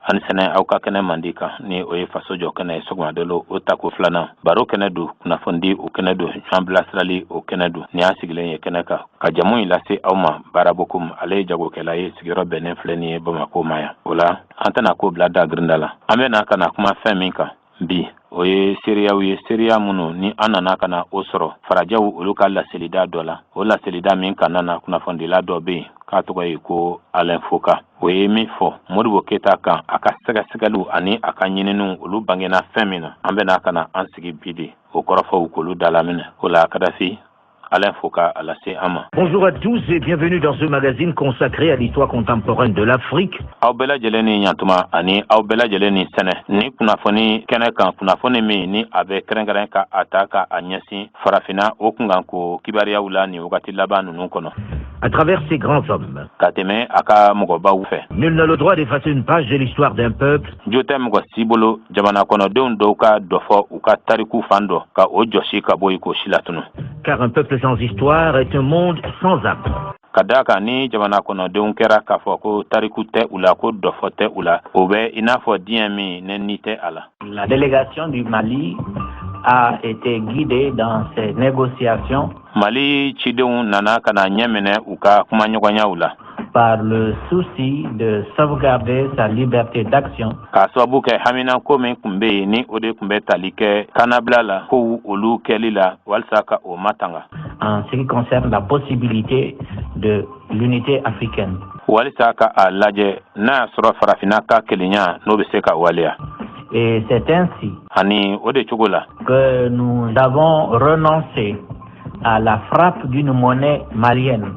Ani sɛnɛ aw ka kɛnɛ mandi kan, ni o ye faso jɔ kɛnɛ ye, sɔgɔmadolo o tako filanan, baro kɛnɛ don, kunnafonidi o kɛnɛ don, ɲɔgɔn bilasirali o kɛnɛ don. Ni an sigilen ye kɛnɛ kan ka jamu in lase aw ma, Baara Bokum, ale ye jagokɛla ye, sigiyɔrɔ bɛnnen filɛ nin ye Bamako ma yan. O la, an tɛna ko bila da girinda la. An bɛna ka na kuma fɛn min kan bi, o ye seereyaw ye, seereya minnu ni an nana ka na o sɔrɔ farajɛw olu ka laselida dɔ la. O laselida min kana na, kunnafonidila dɔ bɛ yen k'a tɔgɔ ye ko Alain Foka. O ye min fɔ Modibo Keyita kan, a ka sɛgɛsɛgɛliw ani a ka ɲininiw, olu bangena fɛn min na, an bɛna ka na an sigi bi de o kɔrɔfɔw k'olu dalaminɛ. O la, Kadafi Alain Foka a lase an ma. Bonjour à tous et bienvenue dans ce magazine consacré à l'histoire contemporaine de l'Afrique. Aw bɛɛ lajɛlen ni ɲantuma ani aw bɛɛ lajɛlen ni sɛnɛ ni kunnafoni kɛnɛ kan, kunnafoni min ni a bɛ kɛrɛnkɛrɛn ka a ta ka a ɲɛsin farafinna o kunkan ko kibaruyaw la nin wagati laban ninnu kɔnɔ. À travers ses grands hommes. Ka tɛmɛ a ka mɔgɔbaw fɛ. Nul n'a le droit d'effacer une page de l'histoire d'un peuple. Jo tɛ mɔgɔ si bolo jamana kɔnɔdenw dɔw ka dɔ fɔ u ka tariku fan dɔ ka o jɔsi ka bɔ yen k'o si latunu. Car un peuple sans histoire est un monde sans âme. Ka da kan, ni jamana kɔnɔdenw kɛra k'a fɔ ko tariku tɛ u la, ko dɔfɔ tɛ u la, o bɛ i n'a fɔ diɲɛ min ne ni tɛ a la. La délégation du Mali a été guidée dans ces négociations Mali cidenw nana ka na ɲɛ minɛ u ka kumaɲɔgɔnyaw la par le souci de sauvegarder sa liberté d'action k'a sababu kɛ haminanko min tun bɛ yen, ni o de tun bɛ tali kɛ kannabila la kow olu kɛli la walisa ka o matanga en ce qui concerne la possibilité de l'unité africaine. Walisa ka a lajɛ n'a y'a sɔrɔ farafinna ka kelenya, n'o bɛ se ka waleya. Et c'est ainsi Ani o de cogo la que nous avons renoncé à la frappe d'une monnaie malienne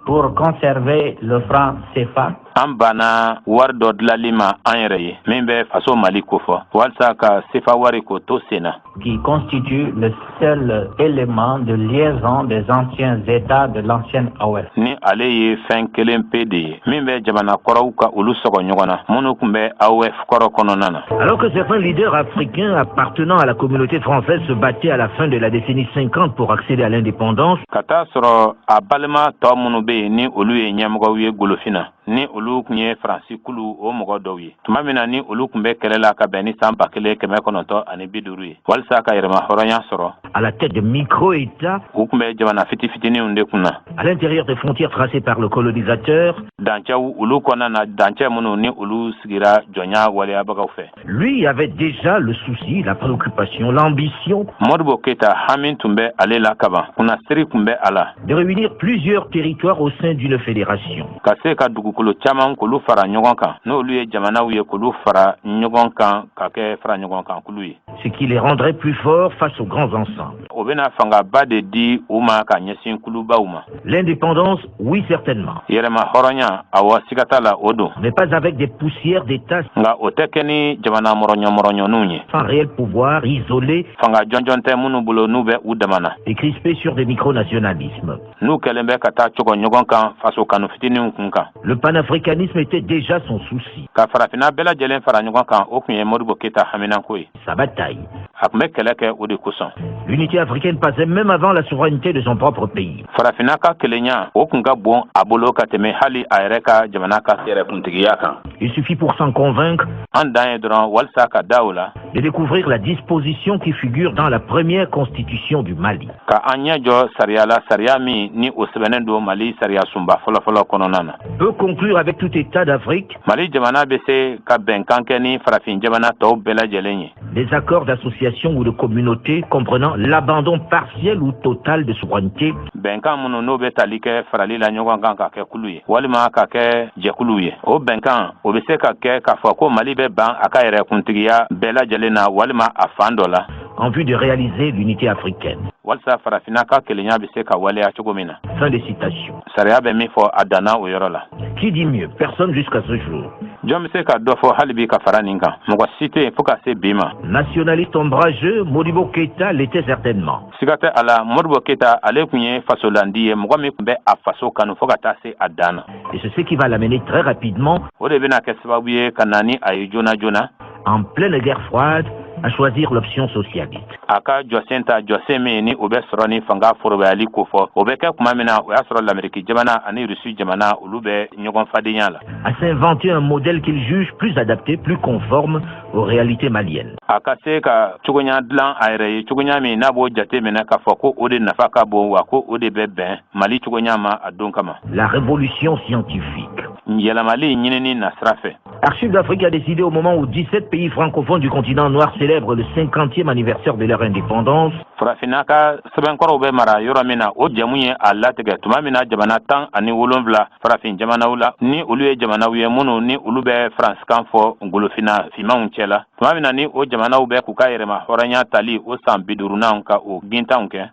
pour conserver le franc CFA an banna wari dɔ dilali ma an yɛrɛ ye min bɛ faso Mali kofɔ, walisa ka sefa wari k'o to sen na qui constitue le seul élément de liaison des anciens États de l'ancienne AOF. Ni ale ye fɛn kelen pe de ye min bɛ jamana kɔrɔw ka olu sɔgɔ ɲɔgɔn na, minnu tun bɛ AOF kɔrɔ kɔnɔna na. Alors que certains leaders africains appartenant à la communauté française se battaient à la fin de la décennie 50 pour accéder à l'indépendance, Ka taa sɔrɔ a balima tɔ minnu bɛ yen, ni olu ye ɲɛmɔgɔw ye golofin na, ni olu tun ye Faransi kulu o mɔgɔ dɔw ye, tuma min na ni olu tun bɛ kɛlɛ la ka bɛn ni san 1950 ye walisa ka yɛrɛma hɔrɔnya sɔrɔ, à la tête de micro-États, u tun bɛ jamana fiti fitininw de kunna à l'intérieur des frontières tracées par le colonisateur, dancɛw olu kɔnɔna na, dancɛ minnu ni olu sigira jɔnya waleyabagaw fɛ, lui avait déjà le souci, la préoccupation, l'ambition Modibo Keyita, hami tun bɛ ale la kaban, kunnasiri tun bɛ a la de réunir plusieurs territoires au sein d'une fédération. ka se ka dugukolo caman k'olu fara ɲɔgɔn kan, n'olu ye jamanaw ye, k'olu fara ɲɔgɔn kan ka kɛ fara ɲɔgɔn kan kulu ye, Ce qui les rendrait plus forts face aux grands ensembles. O bɛna fangaba de di u ma ka ɲɛsin kulubaw ma. L'indépendance, oui, certainement. Yɛrɛma hɔrɔnya, awɔ, siga t'a la, o don. Mais pas avec des poussières d'États Nka o tɛ kɛ ni jamana mɔrɔɲɔ mɔrɔɲɔninw ye sans réel pouvoir, isolés fanga jɔnjɔn tɛ minnu bolo, n'u bɛ u dama na et crispés sur des micronationalismes. n'u kɛlen bɛ ka taa cɔgɔ ɲɔgɔn kan faso kanu fitininw kun kan. Le panafricanisme était déjà son souci, Ka farafinna bɛɛ lajɛlen fara ɲɔgɔn kan, o tun ye Modibo Keyita haminanko ye. sa bataille. A tun bɛ kɛlɛ kɛ o de kosɔn. L'unité africaine passait même avant la souveraineté de son propre pays. Farafinna ka kelenya, o tun ka bon a bolo ka tɛmɛ hali a yɛrɛ ka jamana ka yɛrɛkuntigiya kan. Il suffit pour s'en convaincre An dan ye dɔrɔn walisa ka da o la de découvrir la disposition qui figure dans la première constitution du Mali. ka an ɲɛ jɔ sariya la, sariya min ni o sɛbɛnnen don Mali sariya sunba fɔlɔfɔlɔ kɔnɔna na. Peut conclure avec tout État d'Afrique Mali jamana bɛ se ka bɛnkan kɛ ni farafin jamana tɔw bɛɛ lajɛlen ye des accords d'association ou de communauté comprenant l'abandon partiel ou total de souveraineté bɛnkan minnu n'o bɛ tali kɛ farali la ɲɔgɔn kan ka kɛ kulu ye walima ka kɛ jɛkuluw ye. O bɛnkan, o bɛ se ka kɛ k'a fɔ ko Mali bɛ ban a ka yɛrɛkuntigiya bɛɛ lajɛlen na walima a fan dɔ la en vue de réaliser l'unité africaine. walisa farafinna ka kelenya bɛ se ka waleya cogo min na. Fin de citation. Sariya bɛ min fɔ, a danna o yɔrɔ la. Qui dit mieux? Personne jusqu'à ce jour. Jɔn bɛ se ka dɔ fɔ hali bi ka fara nin kan? Mɔgɔ si tɛ yen fo ka se bi ma. Nationaliste ombrageux, Modibo Keïta l'était certainement. Siga tɛ a la, Modibo Keyita, ale tun ye fasolandi ye, mɔgɔ min tun bɛ a faso kanu fo ka taa se a dan na. Et c'est ce qui va l'amener très rapidement, O de bɛna kɛ sababu ye ka na ni a ye joona joona, en pleine guerre froide, à choisir l'option socialiste. A ka jɔsen ta, jɔsen min ni o bɛ sɔrɔ ni fanga forobayali kofɔ, o bɛ kɛ tuma min na, o y'a sɔrɔ Lameriki jamana ani Rusi jamana, olu bɛ ɲɔgɔn fadenya la. À s'inventer un modèle qu'il juge plus adapté, plus conforme aux réalités maliennes. A ka se ka cogoya dilan a yɛrɛ ye, cogoya min n'a b'o jate minɛ k'a fɔ ko o de nafa ka bon, wa ko o de bɛ bɛn Mali cogoya ma a don kama. La révolution scientifique. Yɛlɛmali ɲinini nasira fɛ. Archives d'Afrique a décidé, au moment où 17 pays francophones du continent noir célèbrent le 50e anniversaire de leur indépendance, Farafinna ka sɛbɛnkɔrɔw bɛ mara yɔrɔ min na, o jɛmu ye a latigɛ tuma min na jamana 17 farafin jamanaw la, ni olu ye jamanaw ye minnu ni olu bɛ Faransikan fɔ golofinna finmanw cɛ la, tuma min na ni o jamanaw bɛ k'u ka yɛrɛma hɔrɔnya tali o san 50nan ka o gintanw kɛ,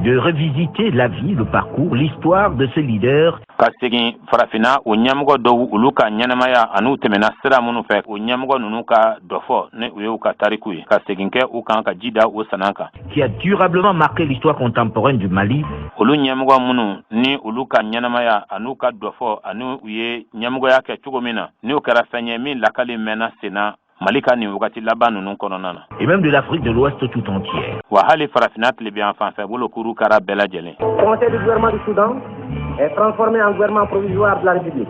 de revisiter la vie, le parcours, l'histoire de ce leader ka segin farafinna o ɲɛmɔgɔ dɔw, olu ka ɲɛnamaya an'u tɛmɛna sira minnu fɛ, o ɲɛmɔgɔ ninnu ka dɔfɔ ni u y'u ka tariku ye, ka segin kɛ u kan, ka ji da o sanan kan, qui a durablement marqué l'histoire contemporaine du Mali, olu ɲɛmɔgɔ minnu ni olu ka ɲɛnamaya an'u ka dɔfɔ ani u ye ɲɛmɔgɔya kɛ cogo min na, n'o kɛra fɛn ye min lakali mɛnna senna Mali ka nin wagati laban ninnu kɔnɔna na, et même de l'Afrique de l'Ouest tout entière. Wa hali farafinna tilebiyan fanfɛ bolo kuru kara bɛɛ lajɛlen. Conseil du gouvernement du Soudan est transformé en gouvernement provisoire de la République.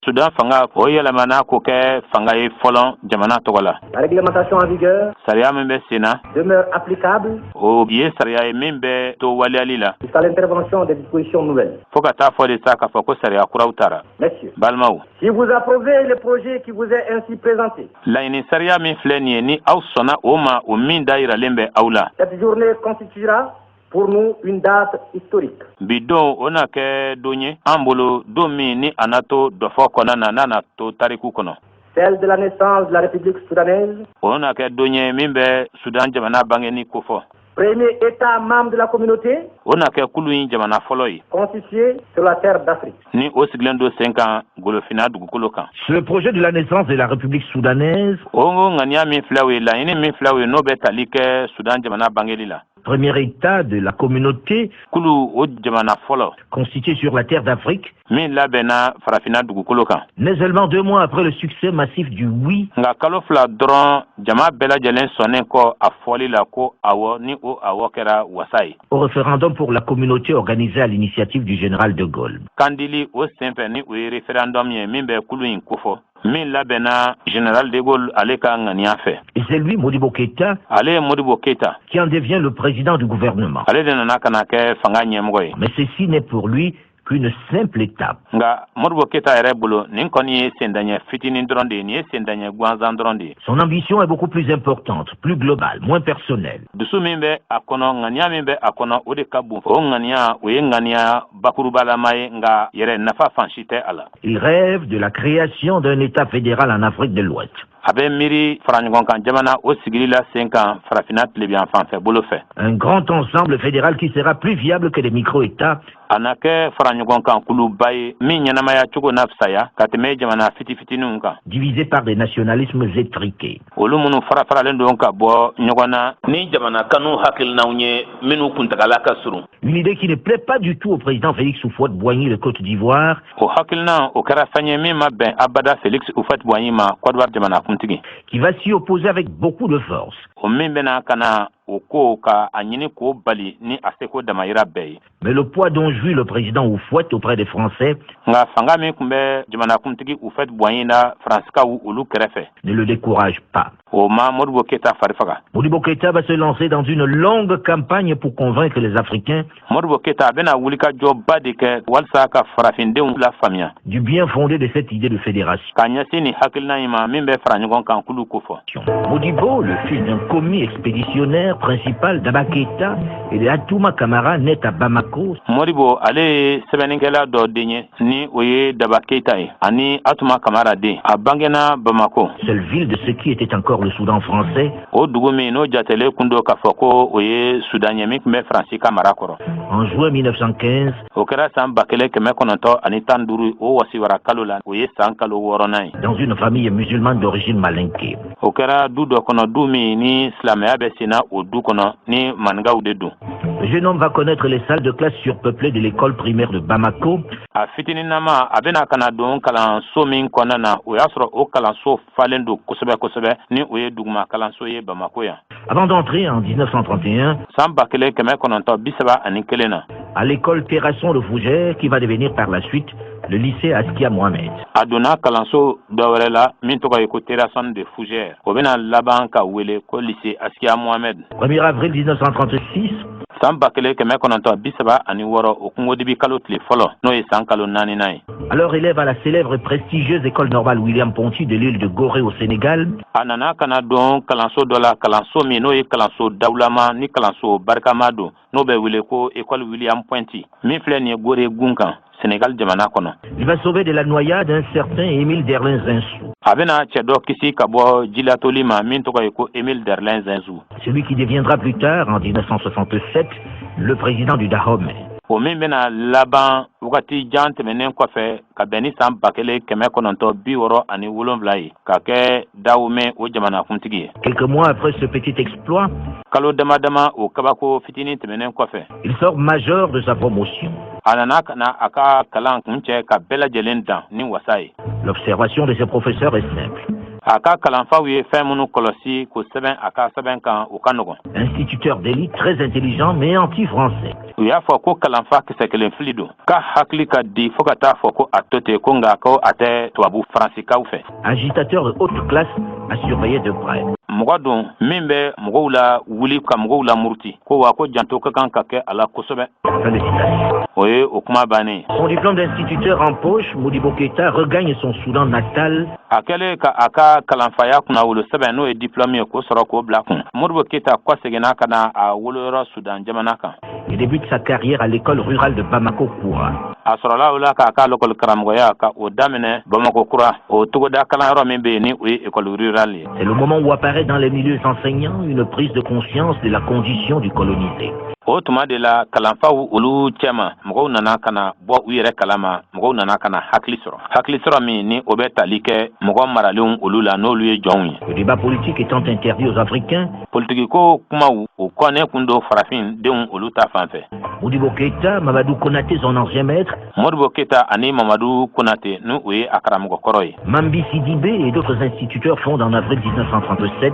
Sudan fanga, o yɛlɛmana k'o kɛ fanga ye fɔlɔ jamana tɔgɔ la. La réglementation en vigueur Sariya min bɛ sen na demeure applicable o ye sariya ye min bɛ to waleyali la jusqu'à l'intervention des dispositions nouvelles. fo ka taa fɔ de sa k'a fɔ ko sariya kuraw tara. Messieurs, Balimaw, si vous approuvez le projet qui vous est ainsi présenté, laɲini sariya min filɛ nin ye, ni aw sɔnna o ma, o min dayiralen bɛ aw la, cette journée constituera pour nous une date historique. bi don, o na kɛ don ye an bolo, don min ni a na to dɔfɔ kɔnɔna na, n'a na to tariku kɔnɔ. Celle de la naissance de la République soudanaise, O na kɛ don ye min bɛ Sudan jamana bangeni kofɔ, premier État membre de la communauté o na kɛ kulu in jamana fɔlɔ ye constituée sur la terre d'Afrique. ni o sigilen don sen kan golofina dugukolo kan. Ce projet de la naissance de la République soudanaise, O ŋaniya min filɛ o ye, laɲini min filɛ o ye, n'o bɛ tali kɛ Sudan jamana bangeli la, premier État de la communauté kulu o jamana fɔlɔ constitué sur la terre d'Afrique, min labɛnna farafinna dugukolo kan, naît seulement 2 mois après le succès massif du oui nka kalo 2 dɔrɔn jama bɛɛ lajɛlen sɔnnen kɔ a fɔli la ko awɔ, ni o awɔ kɛra wasa ye au référendum pour la communauté organisé à l'initiative du général de Gaulle. Kandili o senfɛ, ni o ye référendum ye min bɛ kulu in kofɔ, min labɛnna général de Gaulle ale ka ŋaniya fɛ. Et c'est lui, Modibo Keïta, Ale ye Modibo Keyita qui en devient le président du gouvernement. Ale de nana ka na kɛ fanga ɲɛmɔgɔ ye. Mais ceci n'est pour lui qu'une simple étape. Nka Modibo Keyita yɛrɛ bolo, nin kɔni ye sendaɲɛ fitinin dɔrɔn de ye, nin ye sendaɲɛ gansan dɔrɔn de ye. Son ambition est beaucoup plus importante, plus globale, moins personnelle. Dusu min bɛ a kɔnɔ, ŋaniya min bɛ a kɔnɔ, o de ka bon. O ŋaniya, o ye ŋaniya bakurubalama ye, nka yɛrɛ nafa fan si tɛ a la. Il rêve de la création d'un État fédéral en Afrique de l'Ouest. A bɛ miiri fara ɲɔgɔn kan jamana o sigili la sen kan farafinna tilebiyan fanfɛ bolo fɛ. Un grand ensemble fédéral qui sera plus viable que les micro-États A na kɛ fara ɲɔgɔn kan kuluba ye min ɲɛnamaya cogo na fisaya ka tɛmɛ jamana fiti fitininw kan divisés par des nationalismes étriqués. olu minnu fara faralen don ka bɔ ɲɔgɔn na ni jamana kanu hakilinaw ye minnu kuntagala ka surun. Une idée qui ne plaît pas du tout au président Félix Houphouët-Boigny de Côte d'Ivoire, O hakilina, o kɛra fɛn ye min ma bɛn abada Félix Houphouët-Boigny ma, Côte d'Ivoire jamana kuntigi, qui va s'y opposer avec beaucoup de force. o min bɛna ka na o ko ka a ɲini k'o bali ni a seko damayira bɛɛ ye. Mais le poids dont jouit le président Houphouët auprès des Français Nka fanga min tun bɛ jamanakuntigi Houphouët-Boigny na Faransikaw olu kɛrɛfɛ, ne le décourage pas. o ma Modibo Keyita fari faga. Modibo Keïta va se lancer dans une longue campagne pour convaincre les Africains Modibo Keyita a bɛna wulikajɔba de kɛ walasa ka farafindenw la faamuya du bien fondé de cette idée de fédération. ka ɲɛsin nin hakilina in ma min bɛ fara ɲɔgɔn kan kulu kofɔ. Modibo, le fils d'un commis expéditionnaire principal Daba Keïta et de Atouma Kamara, naît à Bamako Modibo, ale ye sɛbɛnnikɛla dɔ den ye, ni o ye Daba Keyita ye ani Atuma Kamara den. A bangena Bamako, seule ville de ce qui était encore le Soudan français, o dugu min n'o jatelen kun don k'a fɔ ko o ye Sudan ye min tun bɛ Faransi ka mara kɔrɔ. En juin 1915, O kɛra san 1915, o wasiwara kalo la, o ye san kalo 6nan ye, dans une famille musulmane d'origine malinké. O kɛra du dɔ kɔnɔ, du min ni silamɛya bɛ senna o du kɔnɔ, ni maninkaw de don. Le jeune homme va connaître les salles de classe surpeuplées de l'école primaire de Bamako. A fitininama, a bɛna ka na don kalanso min kɔnɔna na, o y'a sɔrɔ o kalanso falen don kosɛbɛ kosɛbɛ, ni o ye duguma kalanso ye Bamako yan. Avant d'entrer en 1931 san 1931 na, à l'école Terrasson de Fougères, qui va devenir par la suite le lycée Askia Mohamed. A donna kalanso dɔ wɛrɛ la min tɔgɔ ye ko Terrasson de Fougères, o bɛna laban ka wele ko lycée Askia Mohamed. 1er avril 1936, san 1936, o kungodibi kalo tile fɔlɔ, n'o ye san kalo naaninan ye, alors élève à la célèbre et prestigieuse école normale William Ponty de l'île de Gorée au Sénégal, a nana ka na don kalanso dɔ la, kalanso min n'o ye kalanso dawulama ni kalanso barikama don, n'o bɛ wele ko école William Ponty min filɛ nin ye Gore gun kan, Senegal jamana kɔnɔ. il va sauver de la noyade un certain Émile Derlin Zinsou, A bɛna cɛ dɔ kisi ka bɔ jilatoli ma min tɔgɔ ye ko Émile Derlin Zinsou, celui qui deviendra plus tard, en 1967, le président du Dahomey. O min bɛna laban wagati jan tɛmɛnen kɔfɛ, ka bɛn ni san 1967 ye, ka kɛ Dahomey o jamanakuntigi ye. Quelques mois après ce petit exploit, Kalo dama dama o kabako fitinin tɛmɛnen kɔfɛ, il sort major de sa promotion. a nana ka na a ka kalan kun cɛ ka bɛɛ lajɛlen dan ni wasa ye. L'observation de ses professeurs est simple. A ka kalanfaw ye fɛn minnu kɔlɔsi k'o sɛbɛn a ka sɛbɛn kan, o ka nɔgɔn. Instituteur d'élite, très intelligent, mais anti-français. U y'a fɔ ko kalanfa kisɛ kelen fili don, k'a hakili ka di fɔɔ ka taa fɔ ko a to ten ko, nka ko a tɛ tubabu Faransikaw fɛ. Agitateur de haute classe à surveiller de près. Mɔgɔ don min bɛ mɔgɔw la wuli ka mɔgɔw la muruti ko, wa ko janto ka kan ka kɛ a la kosɛbɛ. Fin de citation. O ye o kuma bannen ye. Son diplôme d'instituteur en poche, Modibo Keïta regagne son Soudan natal A kɛlen ka a ka kalanfaya kunnawolo sɛbɛn, n'o ye diplôme ye, k'o sɔrɔ k'o bila kun, Modibo Keyita kɔseginna ka na a woloyɔrɔ Sudan jamana kan. et débute sa carrière à l'école rurale de Bamako Koura. A sɔrɔla o la k'a ka lɔkɔli karamɔgɔya ka o daminɛ Bamako Kura, o togoda kalanyɔrɔ min bɛ yen, ni o ye école rurale ye. C'est le moment où apparaît dans les milieux enseignants une prise de conscience de la condition du colonisé. O tuma de la, kalanfaw olu cɛma, mɔgɔw nana ka na bɔ u yɛrɛ kalama, mɔgɔw nana ka na hakili sɔrɔ, hakili sɔrɔ min ni o bɛ tali kɛ mɔgɔ maralenw olu la, n'olu ye jɔnw ye. Le débat politique étant interdit aux Africains, Politikiko kumaw, o kɔnnen kun don farafin denw olu ta fan fɛ. Modibo Keïta, Mamadou Konaté, son ancien maître, Modibo Keyita ani Mamadu Konate, ni o ye a karamɔgɔ kɔrɔ ye, Mambi Sidibé et d'autres instituteurs fondent en avril 1937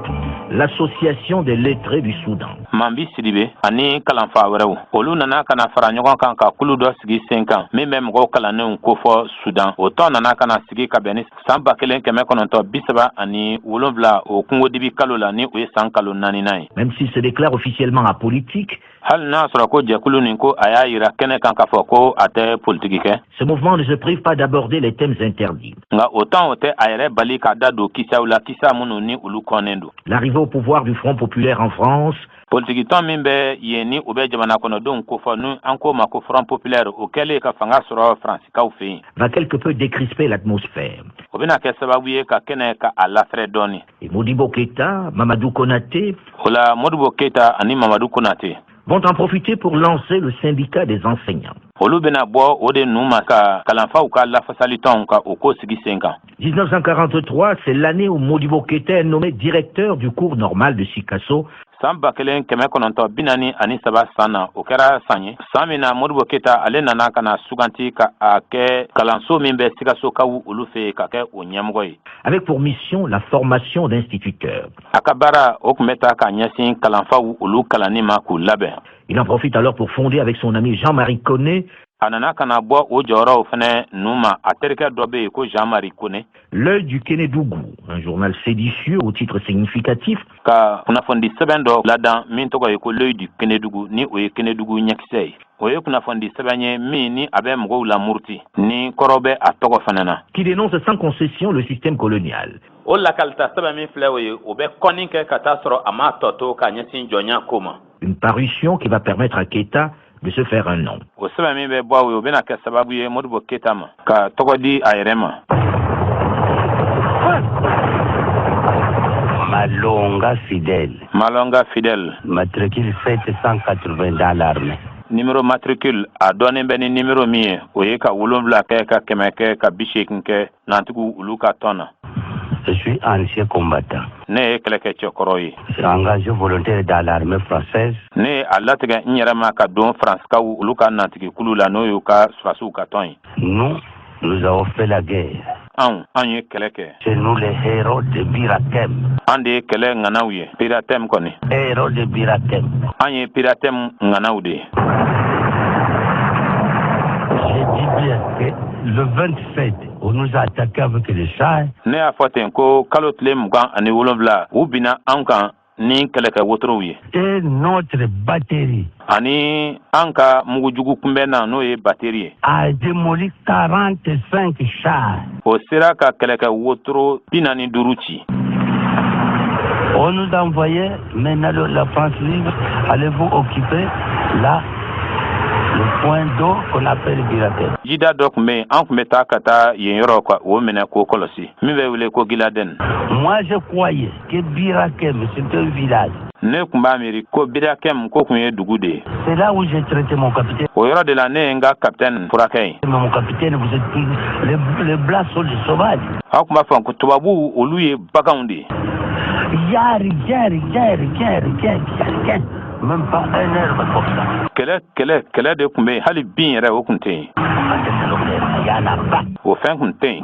l'Association des lettrés du Soudan. Mambi Sidibe ani kalanfa wɛrɛw, olu nana ka na fara ɲɔgɔn kan ka kulu dɔ sigi sen kan min bɛ mɔgɔw kalannenw kofɔ Sudan. O tɔn nana ka na sigi ka bɛn ni san 1937, o kungodibi kalo la, ni o ye san kalo naaninan ye. Même s'il se déclare officiellement apolitique, Hali n'a sɔrɔ ko jɛkulu nin ko a y'a yira kɛnɛ kan k'a fɔ ko a tɛ politiki kɛ, ce mouvement ne se prive pas d'aborder les thèmes interdits. nka o tɔn o tɛ a yɛrɛ bali ka da don kisaw la, kisa minnu ni olu kɔnnen don. L'arrivée au pouvoir du Front populaire en France Politikitɔn min bɛ yen, ni o bɛ jamana kɔnɔdenw kofɔ, ni an k'o ma ko Front populaire, o kɛlen ka fanga sɔrɔ Faransikaw fɛ yen, va quelque peu décrisper l'atmosphère. o bɛna kɛ sababu ye ka kɛnɛ ka a lafɛrɛ dɔɔni. Et Modibo Keïta, Mamadou Konaté O la, Modibo Keyita ani Mamadu Konate vont en profiter pour lancer le syndicat des enseignants. olu bɛna bɔ o de nu ma ka kalanfaw ka lafasalitɔnw ka o ko sigi sen kan. 1943, c'est l'année où Modibo Keïta est nommé directeur du cours normal de Sikasso. San 1943 san na, o kɛra san ye, san min na Modibo Keyita ale nana ka na suganti ka a kɛ kalanso min bɛ Sikasokaw olu fɛ yen, ka kɛ o ɲɛmɔgɔ ye. Avec pour mission la formation d'instituteurs. A ka baara o tun bɛ taa ka ɲɛsin kalanfaw olu kalanni ma k'u labɛn. Il en profite alors pour fonder avec son ami Jean-Marie Koné A nana ka na bɔ o jɔyɔrɔw fɛnɛ nu ma, a terikɛ dɔ bɛ yen ko Jean-Marie Kone, L'Œil du Kénédougou, un journal séditieux au titre significatif, ka kunnafonidi sɛbɛn dɔ ladan min tɔgɔ ye ko L'Œil du Kénédougou, ni o ye Kénédougou ɲɛkisɛ ye. O ye kunnafonidi sɛbɛn ye min ni a bɛ mɔgɔw la muruti, ni kɔrɔ bɛ a tɔgɔ fɛnɛ na, qui dénonce sans concession le système colonial. O lakalita sɛbɛn min filɛ, o ye o bɛ kɔnni kɛ ka taa sɔrɔ a m'a tɔ to ka ɲɛsin jɔnya ko ma. Une parution qui va permettre à Keïta de se faire un nom. O sɛbɛn min bɛ bɔ o ye, o bɛna kɛ sababu ye Modibo Keyita ma ka tɔgɔ di a yɛrɛ ma. Malonga Fidèle. Malonga Fidèle. Matricule 780 dans l'armée. Numéro matricule, a dɔnnen bɛ ni numéro min ye, o ye ka 7 kɛ ka 100 kɛ ka 80 kɛ nantigiw olu ka tɔn na. Je suis ancien combattant. Ne ye kɛlɛkɛcɛkɔrɔ ye. Engagé volontaire dans l'armée française. Ne ye a latigɛ n yɛrɛ ma ka don Faransikaw olu ka natigikulu la, n'o y'u ka surasiw ka tɔn ye. Nous, nous avons fait la guerre. Anw, anw ye kɛlɛ kɛ. C'est nous les héros de Birakem. An de ye kɛlɛ ŋanaw ye, Piratɛm kɔni. Héros de Birakem. An ye Piratɛm ŋanaw de ye. J'ai dit bien que le 27, on nous a attaqué avec les chars. Ne y'a fɔ ten ko kalo tile 27, u binna an kan ni kɛlɛkɛ wotorow ye. Et notre batterie Ani an ka mugujugu kunbɛnna, n'o ye bateri ye, a démoli 45 chars. O sera ka kɛlɛkɛ wotoro 45 ci. On nous a envoyé, maintenant la France libre, allez-vous occuper là le point d'eau qu'on appelle Birakem. Jida dɔ tun bɛ yen, an tun bɛ taa ka taa yen yɔrɔ ka o minɛ k'o kɔlɔsi, min bɛ wele ko Giladɛn. Moi, je croyais que Birakem, c'était un village. Ne tun b'a miiri ko Birakɛm ko tun ye dugu de ye. C'est là où j'ai traité mon capitaine. O yɔrɔ de la ne ye n ka capitaine furakɛ ye. Mais mon capitaine, vous êtes tous, les blancs sont des sauvages. Aw tun b'a fɔ ko tubabuw, olu ye baganw de ye. Il n'y a rien, rien, rien, rien, rien. Même pas un herbe comme ça. Kɛlɛ, kɛlɛ, kɛlɛ de tun bɛ yen, hali bin yɛrɛ, o tun tɛ yen. Il y en a pas. O fɛn tun tɛ yen.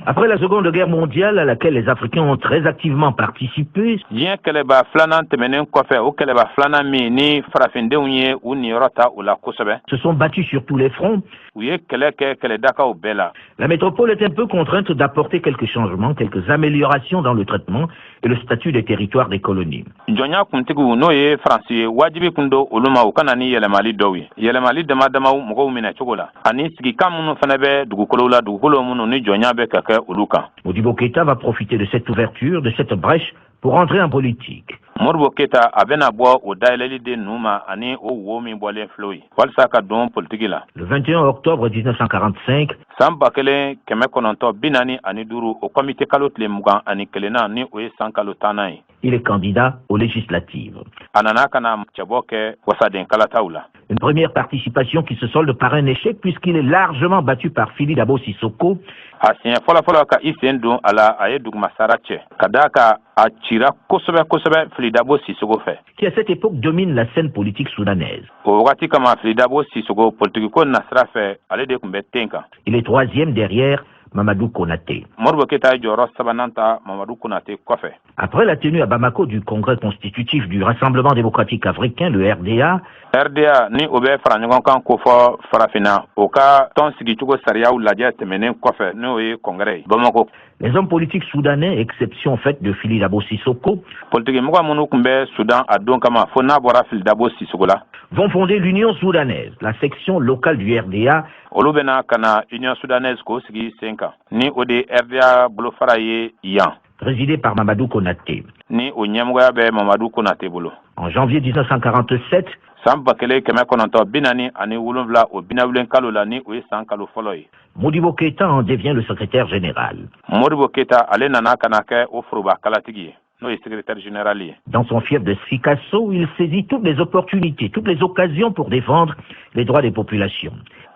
Après la Seconde Guerre mondiale, à laquelle les Africains ont très activement participé, Diɲɛ kɛlɛba filanan tɛmɛnen kɔfɛ, o kɛlɛba filanan min ni farafindenw ye u niyɔrɔ ta o la kosɛbɛ, se sont battus sur tous les fronts, u ye kɛlɛ kɛ kɛlɛdakaw bɛɛ la, la métropole est un peu contrainte d'apporter quelques changements, quelques améliorations dans le traitement et le statut des territoires des colonies. Jɔnya kuntigiw, n'o ye Faransi ye, wajibi kun don olu ma u ka na ni yɛlɛmali dɔw ye, yɛlɛmali dama damaw mɔgɔw minɛ cogo la, ani sigikan minnu fana bɛ dugukolow la, dugukolo minnu ni jɔnya bɛ ka kɛ olu kan. Modibo Keïta va profiter de cette ouverture, de cette brèche, pour entrer en politique. Modibo Keyita, a bɛna bɔ o dayɛlɛli de ninnu ma ani o wo min bɔlen filɛ ye, walasa ka don politiki la. Le 21 octobre 1945, San 1945, o kɔmite kalo tile 21na, ni o ye san kalo 10nan ye, il est candidat aux législatives. A nana ka na cɛbɔ kɛ wasaden kalataw la. Une première participation qui se solde par un échec puisqu'il est largement battu par Fily Dabo Sissoko. A siɲɛ fɔlɔfɔlɔ ka i sen don a la, a ye dugumasara cɛ ka daa ka a cira kosɛbɛ kosɛbɛ Fily Dabo Sissoko fɛ, qui à cette époque domine la scène politique soudanaise. O wagati kama, Fily Dabo Sissoko, politikiko nasira fɛ, ale de tun bɛ ten kan. Il est troisième derrière Mamadou Konaté. Modibo Keyita ye jɔyɔrɔ sabanan ta Mamadu Konate kɔfɛ. Après la tenue à Bamako du congrès constitutif du Rassemblement démocratique africain, le RDA, RDA, ni o bɛ fara ɲɔgɔn kan kofɔ farafinna, o ka tɔn sigicogo sariyaw lajɛ tɛmɛnen kɔfɛ, n'o ye congrès ye Bamako, les hommes politiques soudanais, exception faite de Fily Dabo Sissoko, politikimɔgɔ minnu tun bɛ Sudan a don kama, fo n'a bɔra Fily Dabo Sissoko la, vont fonder l'Union soudanaise, la section locale du RDA, olu bɛna ka na Union soudanaise k'o sigi sen kan, ni o de ye RDA bolofara ye yan, présidée par Mamadou Konaté. Ni o ɲɛmɔgɔya bɛ Mamadu Konate bolo. En janvier 1947, San 1947, o binawulen kalo la, ni o ye san kalo fɔlɔ ye, Modibo Keïta en devient le secrétaire général. Modibo Keyita, ale nana ka na kɛ o foroba kalatigi ye, n'o ye secrétaire général ye. Dans son fief de Sikasso, il saisit toutes les opportunités, toutes les occasions pour défendre les droits des populations.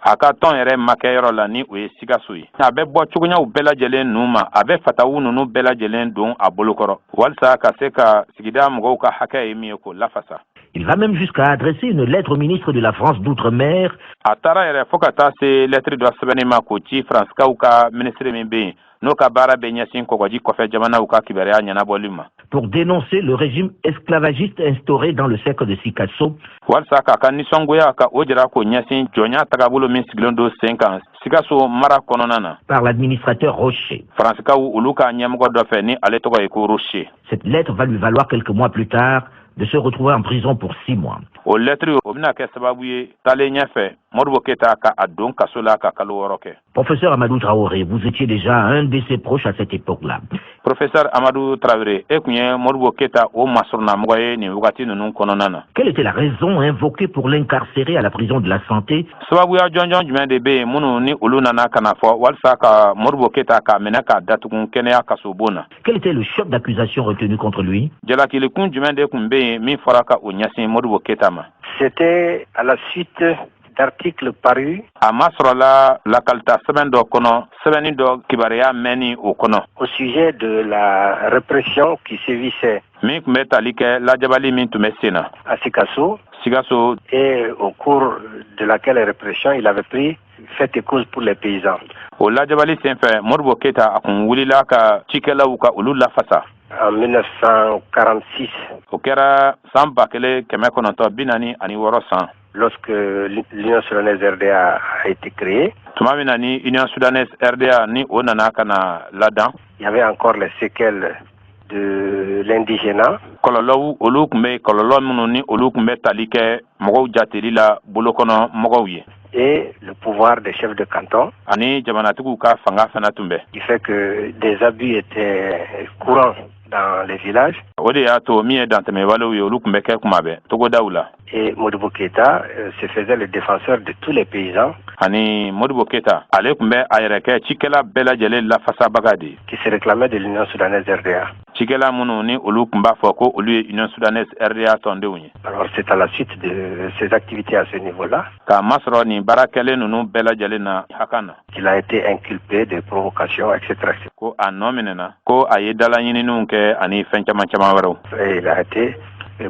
A ka tɔn yɛrɛ makɛyɔrɔ la, ni o ye Sikaso ye, a bɛ bɔ cogoyaw bɛɛ lajɛlen ninnu ma, a bɛ fatawu ninnu bɛɛ lajɛlen don a bolokɔrɔ walisa ka se ka sigida mɔgɔw ka hakɛ ye min ye, k'o lafasa. Il va même jusqu'à adresser une lettre au ministre de la France d'Outre-mer A taara yɛrɛ fɔɔ ka taa se lɛtiri dɔ sɛbɛnni ma k'o ci Faransikaw ka minisiri min bɛ yen, n'o ka baara bɛ ɲɛsin kɔgɔji kɔfɛ jamanaw ka kibaruya ɲɛnabɔli ma, pour dénoncer le régime esclavagiste instauré dans le cercle de Sikasso, walisa k'a ka nisɔngoya ka o jira k'o ɲɛsin jɔnya tagabolo min sigilen don sen kan Sikaso mara kɔnɔna na par l'administrateur Rocher. Faransikaw olu ka ɲɛmɔgɔ dɔ fɛ, ni ale tɔgɔ ye ko Rocher. Cette lettre va lui valoir quelques mois plus tard de se retrouver en prison pour 6 mois. O lɛtiri, o bɛna kɛ sababu ye taalen ɲɛfɛ, Modibo Keyita ka a don kaso la ka kalo 6 kɛ. Professeur Amadou Traoré, vous étiez déjà un de ses proches à cette époque-là. Professeur Amadou Traoré, e tun ye Modibo Keyita o masurunamɔgɔ ye nin wagati ninnu kɔnɔna na. Quelle était la raison invoquée pour l'incarcérer à la prison de la Santé? Sababuya jɔnjɔn jumɛn de bɛ yen minnu ni olu nana ka na fɔ walisa ka Modibo Keyita k'a minɛ k'a datugu kɛnɛya kasobon na? Quel était le chef d'accusation retenu contre lui? Jalakilikun jumɛn de tun bɛ yen min fɔra ka o ɲɛsin Modibo Keyita ma? C'était à la suite d'articles parus A masɔrɔla lakalita sɛbɛn dɔ kɔnɔ, sɛbɛnni dɔ kibaruya mɛnni o kɔnɔ au sujet de la répression qui sévissait min tun bɛ tali kɛ lajabali min tun bɛ sen na à Sikasso Sikaso et au cours de laquelle répression il avait pris fait et cause pour les paysans. O lajabali senfɛ, Modibo Keyita a kun wulila ka cikɛlaw ka olu lafasa. En 1946, O kɛra san 1946 san, lorsque l'Union soudanaise RDA a été créée, tuma min na ni Union soudanaise RDA ni o nana ka na ladan, il y avait encore les séquelles de l'indigénat. Kɔlɔlɔw olu tun bɛ, kɔlɔlɔ minnu ni olu tun bɛ tali kɛ mɔgɔw jateli la bolokɔnɔ mɔgɔw ye et le pouvoir des chefs de canton, ani jamanatigiw ka fanga fana tun bɛ, qui fait que des abus étaient courants dans les villages. O de y'a to min ye dantɛmɛwalew ye, olu tun bɛ kɛ kuma bɛɛ togodaw la. Et Modibo Keïta se faisait le défenseur de tous les paysans Ani Modibo Keyita, ale tun bɛ a yɛrɛ kɛ cikɛla bɛɛ lajɛlen lafasabaga de ye qui se réclamaient de l'Union soudanaise RDA. cikɛla minnu ni olu tun b'a fɔ ko olu ye Union soudanaise RDA tɔndenw ye. Alors c'est à la suite de ces activités à ce niveau-là K'a masɔrɔ nin baara kɛlen ninnu bɛɛ lajɛlen na hakan na qu'il a été inculpé de provocation, etc. etc. ko a nɔ minɛna ko a ye dalaɲininiw kɛ ani fɛn caman caman wɛrɛw. Et il a été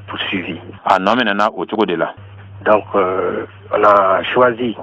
poursuivi. A nɔ minɛna o cogo de la. Donc on a choisi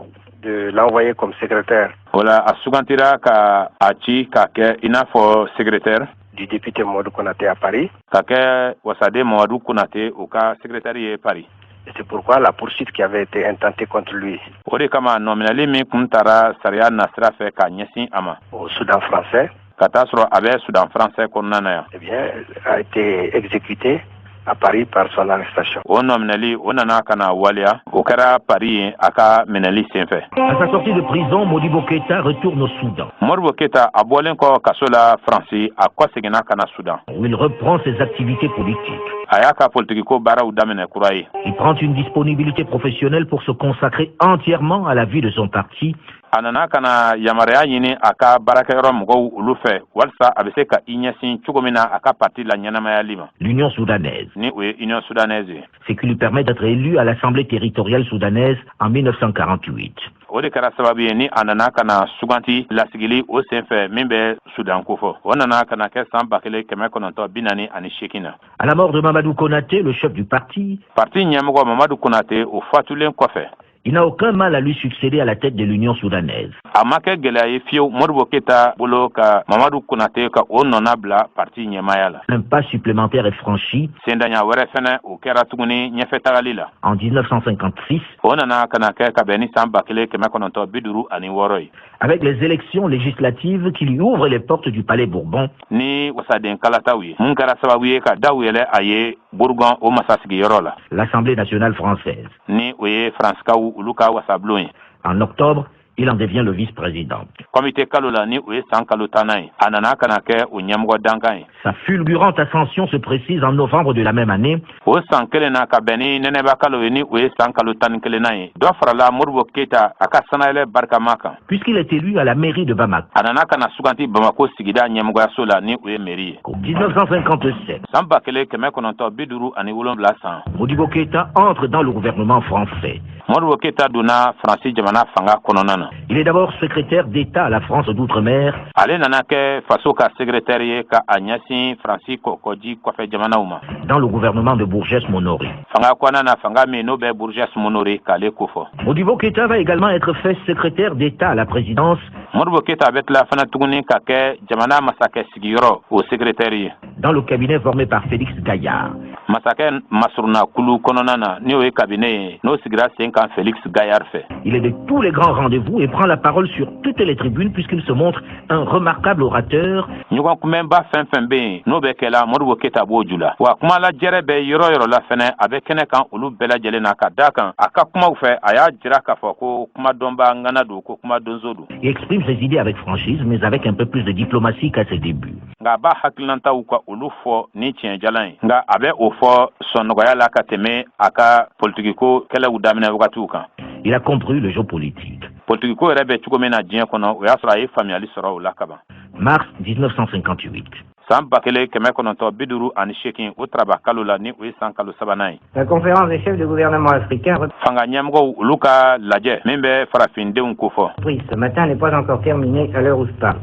de l'envoyer comme secrétaire O la, a sugantira ka a ci k'a kɛ i n'a fɔ secrétaire du député Mamadou Konaté à Paris. ka kɛ wasaden Mamadu Konate o ka secrétaire ye Paris. Et c'est pourquoi la poursuite qui avait été intentée contre lui O de kama, nɔminɛli min kun taara sariya nasira fɛ k'a ɲɛsin a ma au Soudan français, ka taa sɔrɔ a bɛ Soudan français kɔnɔna na yan, eh bien, a été exécutée à Paris par son arrestation. O nɔminɛli o nana ka na waleya, o kɛra Paris ye a ka minɛli senfɛ. À sa sortie de prison, Modibo Keïta retourne au Soudan, Modibo Keyita a bɔlen kɔ kaso la Faransi, a kɔseginna ka na Sudan où il reprend ses activités politiques. A y'a ka politikiko baaraw daminɛ kura ye. Il prend une disponibilité professionnelle pour se consacrer entièrement à la vie de son parti A nana ka na yamaruya ɲini a ka baarakɛyɔrɔ mɔgɔw olu fɛ walasa a bɛ se ka i ɲɛsin cogo min na a ka parti la ɲɛnamayali ma, l'Union soudanaise, ni o ye Union soudanaise ye, ce qui lui permet d'être élu à l'Assemblée territoriale soudanaise en 1948. O de kɛra sababu ye ni a nana ka na suganti lasigili o senfɛ min bɛ Sudan kofɔ. O nana ka na kɛ san 1948 na. À la mort de Mamadou Konaté, le chef du parti, Parti ɲɛmɔgɔ Mamadu Konate, o fatulen kɔfɛ, il n'a aucun mal à lui succéder à la tête de l'Union soudanaise. a ma kɛ gwɛlɛya ye fiyewu Modibo Keyita bolo ka Mamadu Konate ka o nɔna bila parti ɲɛmaya la. Un pas supplémentaire est franchi Sendanya wɛrɛ fɛnɛ o kɛra tuguni ɲɛfɛ tagali la en 1956 O nana ka na kɛ ka bɛn ni san 1956 ye avec les élections législatives qui lui ouvrent les portes du Palais Bourbon ni wasaden kalataw ye, mun kɛra sababu ye ka daw yɛlɛ a ye Bourbon o masa sigiyɔrɔ la, l'Assemblée nationale française. ni o ye Faransikaw olu ka wasabulon ye. En octobre, il en devient le vice-président. Kɔmite kalo la, ni o ye san kalo tannan ye, a nana ka na kɛ o ɲɛmɔgɔ dankan ye. Sa fulgurante ascension se précise en novembre de la même année O san kelen na, ka bɛn ni nɛnɛba kalo ye, ni o ye san kalo 11nan ye, dɔ farala Modibo Keyita a ka sanayɛlɛ barikama kan puisqu'il est élu à la mairie de Bamako. A nana ka na suganti Bamako sigida ɲɛmɔgɔyaso la, ni o ye mairie ye. 1957, San 1957 san, Modibo Keïta entre dans le gouvernement français. Modibo Keyita donna Faransi jamana fanga kɔnɔna na. Il est d'abord secrétaire d'État à la France d'outre-mer Ale nana kɛ faso ka secrétaire ye ka a ɲɛsin Faransi kɔkɔji kɔfɛ jamanaw ma dans le gouvernement de Bourgès Monory. fanga kɔnɔna na, fanga min n'o bɛ Bourgès Monory k'ale kofɔ. Modibo Keïta va également être fait secrétaire d'État à la présidence Modibo Keyita bɛ tila fana tuguni ka kɛ jamana masakɛ sigiyɔrɔ o secrétaire ye dans le cabinet formé par Félix Gaillard. masakɛ masurunna kulu kɔnɔna na, n'o ye cabinet ye n'o sigira sen kan Félix Gaillard fɛ. Il est de tous les grands rendez-vous et prend la parole sur toutes les tribunes puisqu'il se montre un remarquable orateur. Ɲɔgɔn kunbɛnba fɛn fɛn bɛ yen n'o bɛ kɛla, Modibo Keyita b'o ju la wa. Kuma lajɛrɛ bɛ yɔrɔ yɔrɔ la fɛnɛ, a bɛ kɛnɛ kan olu bɛɛ lajɛlen na, ka da kan a ka kumaw fɛ, a y'a jira k'a fɔ ko kuma dɔnba ŋana don, ko kuma donso don. Il exprime ses idées avec franchise, mais avec un peu plus de diplomatie qu'à ses débuts. Nka a b'a hakilinataw ka olu fɔ ni tiɲɛjalan ye, nka a bɛ o fɔ sɔnnɔgɔya la ka tɛmɛ a ka politikiko kɛlɛw daminɛ wagatiw kan. Il a compris le jeu politique. Politikiko yɛrɛ bɛ cogo min na diɲɛ kɔnɔ, o y'a sɔrɔ a ye faamuyali sɔrɔ o la kaban. Mars 1958. San 1958, o taraba kalo la, ni o ye san kalo sabanan ye. La conférence des chefs de gouvernement africains Fanga ɲɛmɔgɔw olu ka lajɛ min bɛ farafindenw kofɔ, reprise ce matin n'est pas encore terminée à l'heure où je parle.